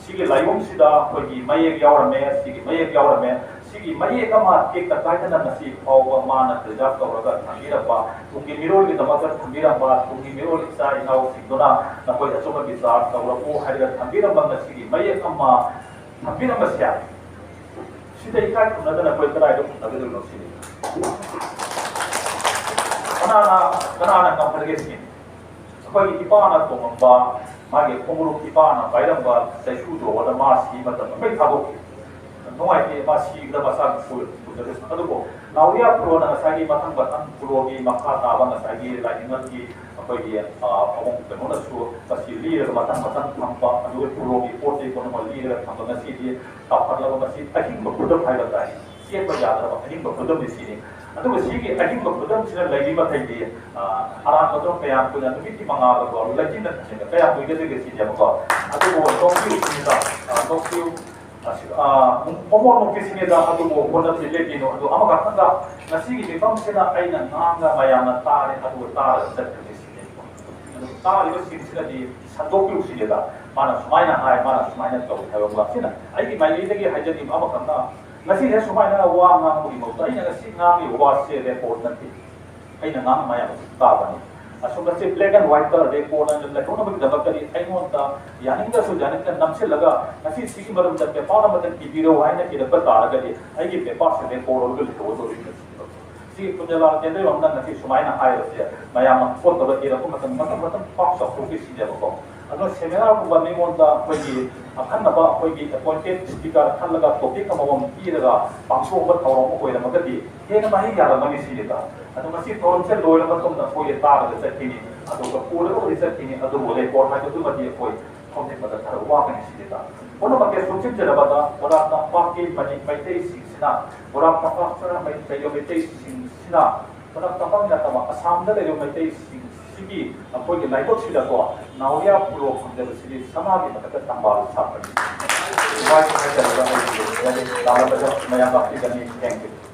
ꯁꯤꯒꯤ ꯂꯥꯏꯌꯣꯡꯁꯤꯗ ꯑꯩꯈꯣꯏꯒꯤ ꯃꯌꯦꯛ ꯌꯥꯎꯔꯝꯃꯦ, ꯁꯤꯒꯤ ꯃꯌꯦꯛ ꯌꯥꯎꯔꯝꯃꯦ꯫ ꯁꯤꯒꯤ ꯃꯌꯦꯛ ꯑꯃ ꯇꯦꯛꯇ ꯀꯥꯏꯗꯅ ꯉꯁꯤ ꯐꯥꯎꯕ ꯃꯥꯅ preserve ꯇꯧꯔꯒ ꯊꯝꯕꯤꯔꯝꯕ, ꯇꯨꯡꯒꯤ ꯃꯤꯔꯣꯜꯒꯤꯗꯃꯛꯇ ꯊꯝꯕꯤꯔꯝꯕ, ꯇꯨꯡꯒꯤ ꯃꯤꯔꯣꯜ ꯏꯆꯥ ꯏꯅꯥꯎꯁꯤꯡꯗꯨꯅ ꯅꯈꯣꯏ ꯑꯆꯨꯝꯕ ꯕꯤꯆꯥꯔ ꯇꯧꯔꯛꯎ ꯍꯥꯏꯔꯒ ꯊꯝꯕꯤꯔꯝꯕ ꯉꯁꯤꯒꯤ ꯃꯌꯦꯛ ꯑꯃ ꯊꯝꯕꯤꯔꯝꯕꯁꯦ, ꯁꯤꯗ ꯏꯀꯥꯏ ꯈꯨꯝꯅꯗꯅ ꯑꯩꯈꯣꯏ ꯀꯗꯥꯏꯗ ꯈꯨꯝꯅꯒꯗꯣꯏꯅꯣ ꯁꯤꯅꯤ꯫ ꯀꯅꯥꯅ, ꯀꯅꯥꯅ ꯉꯝꯒꯗꯒꯦ ꯁꯤꯅꯤ꯫ ꯑꯩꯈꯣꯏꯒꯤ ꯏꯄꯥꯅ ꯇꯣꯡꯉꯝꯕ, ꯃꯥꯒꯤ ꯈꯣꯡꯎꯞ, ꯏꯄꯥꯅ ꯄꯥꯏꯔꯝꯕ ꯆꯩꯁꯨꯗꯣ ꯑꯗ ꯃꯥ ꯁꯤ ꯃꯇꯝꯗ ꯂꯣꯏ ꯊꯥꯗꯣꯛꯈꯤ꯫ ꯅꯨꯡꯉꯥꯏꯇꯦ, ꯃꯥ ꯁꯤꯕꯗ ꯃꯆꯥ ꯄꯨ-, ꯄꯨꯖꯔꯁꯅꯨ꯫ ꯑꯗꯨꯕꯨ ꯅꯥꯎꯔꯤꯌꯥ ꯈꯨꯂꯣꯅ ꯉꯁꯥꯏꯒꯤ ꯃꯊꯪ ꯃꯊꯪ ꯈꯨꯂꯣꯒꯤ ꯃꯈꯥ ꯇꯥꯕ ꯉꯁꯥꯏꯒꯤ ꯂꯥꯏꯅꯤꯡꯉꯜꯒꯤ ꯑꯩꯈꯣꯏꯒꯤ, ꯑ, ꯑꯃꯨꯛ ꯀꯩꯅꯣꯅꯁꯨ ꯃꯁꯤ ꯂꯤꯔꯒ ꯃꯊꯪ ꯃꯊꯪ ꯊꯝꯕ, ꯑꯗꯨꯒ ꯈꯨꯂꯣꯒꯤ ꯄꯣꯠ ꯆꯩ ꯄꯨꯝꯅꯃꯛ ꯂꯤꯔꯒ ꯊꯝꯕ, ꯉꯁꯤꯗꯤ ꯆꯥꯎꯈꯠꯂꯕ ꯃꯁꯤ ꯑꯍꯤꯡꯕ ꯈꯨꯗꯝ ꯍꯥꯏꯕ ꯇꯥꯏ꯫ ꯆꯦꯟꯕ ꯌꯥꯗ꯭ꯔꯕ ꯑꯍꯤꯡꯕ ꯈꯨꯗꯝꯗꯤ ꯁꯤꯅꯤ꯫ ꯑꯗꯨꯒ ꯁꯤꯒꯤ ꯑꯍꯤꯡꯕ ꯈꯨꯗꯝꯁꯤꯅ ꯂꯩꯔꯤ ꯃꯈꯩꯗꯤ, ꯑ, ꯑꯔꯥꯟꯕꯗꯣ ꯀꯌꯥꯝ ꯀꯨꯏꯅ, ꯅꯨꯃꯤꯠꯀꯤ ꯃꯉꯥꯜꯗꯀꯣ, ꯂꯩꯆꯤꯟꯅ ꯊꯤꯡꯖꯤꯟꯕ ꯀꯌꯥꯝ ꯀꯨꯏꯒꯗꯒꯦ ꯁꯤꯅꯦꯕꯀꯣ꯫ ꯑꯗꯨꯕꯨ ꯅꯣꯛꯄꯤꯌꯨ ꯁꯤꯅꯤꯗ, ꯑ, ꯅꯣꯛꯄꯤꯌꯨ, ꯑꯁꯤ, ꯑ, ꯍꯣꯃꯣ ꯅꯣꯛꯄꯤ ꯁꯤꯅꯤꯗ, ꯑꯗꯨꯕꯨ ꯍꯣꯠꯅꯕꯗꯤ ꯂꯦꯞꯄꯤꯅꯨ꯫ ꯑꯗꯨ ꯑꯃꯈꯛꯇꯪꯒ, ꯉꯁꯤꯒꯤ ꯃꯤꯐꯝꯁꯤꯅ ꯑꯩꯅ ꯉꯥꯡꯒ ꯃꯌꯥꯝꯅ ꯇꯥꯔꯦ, ꯑꯗꯨꯕꯨ ꯇꯥꯔꯒ ꯆꯠꯈ꯭ꯔꯒꯦ ꯁꯤꯅꯦꯕꯀꯣ꯫ ꯑꯗꯨ ꯇꯥꯔꯤꯕꯁꯤꯡꯁꯤꯅꯗꯤ ꯁꯟꯗꯣꯛꯄꯤꯌꯨ ꯁꯤꯅꯤꯗ, ꯃꯥꯅ ꯁꯨꯃꯥꯏꯅ ꯍꯥꯏ, ꯃꯥꯅ ꯁꯨꯃꯥꯏꯅ ꯇꯧꯏ ꯍꯥꯏꯕ ꯑꯃ꯫ ꯁꯤꯅ ꯑꯩꯒꯤ ꯃꯥꯏꯀꯩꯗꯒꯤ ꯍꯥꯏꯖꯅꯤꯡꯕ ꯑꯃꯈꯛꯅ, ꯉꯁꯤꯁꯦ ꯁꯨꯃꯥꯏꯅ ꯋꯥ ꯉꯥꯡꯕꯒꯤ ꯃꯍꯨꯠꯇ ꯑꯩꯅ ꯉꯁꯤ ꯉꯥꯡꯂꯤꯕ ꯋꯥꯁꯦ ꯔꯦꯀꯣꯔꯗ ꯅꯠꯇꯦ, ꯑꯩꯅ ꯉꯥꯡ ꯃꯌꯥꯝ ꯑꯁꯤ ꯇꯥꯕꯅꯤ꯫ ꯑꯁꯨꯝꯕꯁꯦ ꯕ꯭ꯂꯦꯛ ꯑꯦꯟ ꯋꯥꯏꯠꯇ ꯔꯦꯀꯣꯔꯗ ꯑꯣꯏꯅ ꯂꯩꯍꯧꯅꯕꯒꯤꯗꯃꯛꯇꯗꯤ ꯑꯩꯉꯣꯟꯗ ꯌꯥꯅꯤꯡꯗ꯭ꯔꯁꯨ ꯌꯥꯅꯤꯡꯗꯅ ꯅꯝꯁꯤꯜꯂꯒ ꯉꯁꯤ ꯁꯤꯒꯤ ꯃꯔꯝꯗ ꯄꯦꯄꯔ ꯑꯃꯗ ꯏꯕꯤꯔꯛꯎ ꯍꯥꯏꯅ ꯏꯔꯛꯄ ꯇꯥꯔꯒꯗꯤ ꯑꯩꯒꯤ ꯄꯦꯄꯔꯁꯦ ꯔꯦꯀꯣꯔꯗ ꯑꯣꯏꯔꯒ ꯂꯩꯍꯧꯒꯗꯧꯔꯤꯕꯅꯤ꯫ ꯁꯤ ꯀꯨꯟꯖꯂꯥꯜ ꯀꯦꯟꯗ꯭ꯔꯩꯕꯝꯅ ꯉꯁꯤ ꯁꯨꯃꯥꯏꯅ ꯍꯥꯏꯕꯁꯦ ꯃꯌꯥꯝꯅ ꯄꯣꯠꯇꯧꯔ ꯏꯔꯛꯄ ꯃꯇꯝꯗ ꯃꯊꯪ ꯃꯊꯪ ꯄꯥꯛ ꯆꯥꯎꯊꯣꯛꯈꯤꯁꯤꯅꯦꯕꯀꯣ꯫ ꯑꯗꯨꯅ ꯁꯦꯃꯤꯅꯥꯔꯒꯨꯝꯕ ꯃꯤꯉꯣꯟꯗ ꯑꯩꯈꯣꯏꯒꯤ ꯑꯈꯟꯅꯕ ꯑꯩꯈꯣꯏꯒꯤ ꯑꯦꯄꯣꯏꯟꯇꯦꯠ ꯁ꯭ꯄꯤꯀꯔ ꯈꯜꯂꯒ ꯇꯣꯄꯤꯛ ꯑꯃꯃꯝ ꯄꯤꯔꯒ ꯄꯥꯡꯊꯣꯛꯄ ꯊꯧꯔꯝ ꯑꯃ ꯑꯣꯏꯔꯝꯃꯒꯗꯤ ꯍꯦꯟꯅ ꯃꯍꯩ ꯌꯥꯜꯂꯝꯒꯅꯤ ꯁꯤꯅꯤꯗ꯫ ꯑꯗꯣ ꯃꯁꯤ ꯊꯧꯔꯝꯁꯦ ꯂꯣꯏꯔ ꯃꯇꯨꯡꯗ ꯑꯩꯈꯣꯏꯒꯤ ꯇꯥꯔꯒ ꯆꯠꯈꯤꯅꯤ, ꯑꯗꯨꯒ ꯄꯨꯔꯒꯕꯨꯗꯤ ꯆꯠꯈꯤꯅꯤ, ꯑꯗꯨꯕꯨ ꯔꯦꯀꯣꯔꯗ ꯍꯥꯏꯕꯗꯨꯃꯗꯤ ꯑꯩꯈꯣꯏ ꯍꯧꯖꯤꯛ ꯃꯇꯝ ꯈꯔ ꯋꯥꯒꯅꯤ ꯁꯤꯅꯤꯗ꯫ ꯄꯨꯝꯅꯃꯛꯀꯤ ꯁꯨꯝ ꯆꯤꯟꯖꯔꯕꯗ ꯕꯣꯔꯥꯛ ꯇꯝꯄꯥꯛꯀꯤ ꯃꯅꯤ-, ꯃꯩꯇꯩꯁꯤꯡꯁꯤꯅ, ꯕꯣꯔꯥꯛ ꯇꯝꯄꯥꯛꯇ ꯂꯩꯕ ꯃꯩꯇꯩꯁꯤꯡꯁꯤꯅ, ꯕꯣꯔꯥꯛ ꯇꯝꯄꯥꯛ ꯅꯠꯇꯕ ꯑꯁꯥꯝꯗ ꯂꯩꯕ ꯃꯩꯇꯩꯁꯤꯡꯁꯤꯒꯤ ꯑꯩꯈꯣꯏꯒꯤ ꯂꯥꯏꯕꯛꯁꯤꯗꯀꯣ ꯅꯥꯎꯔꯤꯌꯥ ꯄꯨꯔꯣ ꯐꯪꯖꯕꯁꯤꯗꯤ ꯁꯅꯥꯒꯤ ꯃꯊꯛꯇ ꯊꯝꯕꯥꯜ ꯁꯥꯠꯄꯅꯤ꯫ ꯅꯨꯡꯉꯥꯏ ꯅꯨꯡꯉꯥꯏꯖꯔꯒ ꯑꯩꯒꯤ ꯂꯥꯏꯔꯤꯛ ꯇꯥꯛꯂꯝꯕꯗ ꯃꯌꯥꯝ ꯂꯥꯛꯄꯤꯒꯅꯤ꯫ Thank you꯫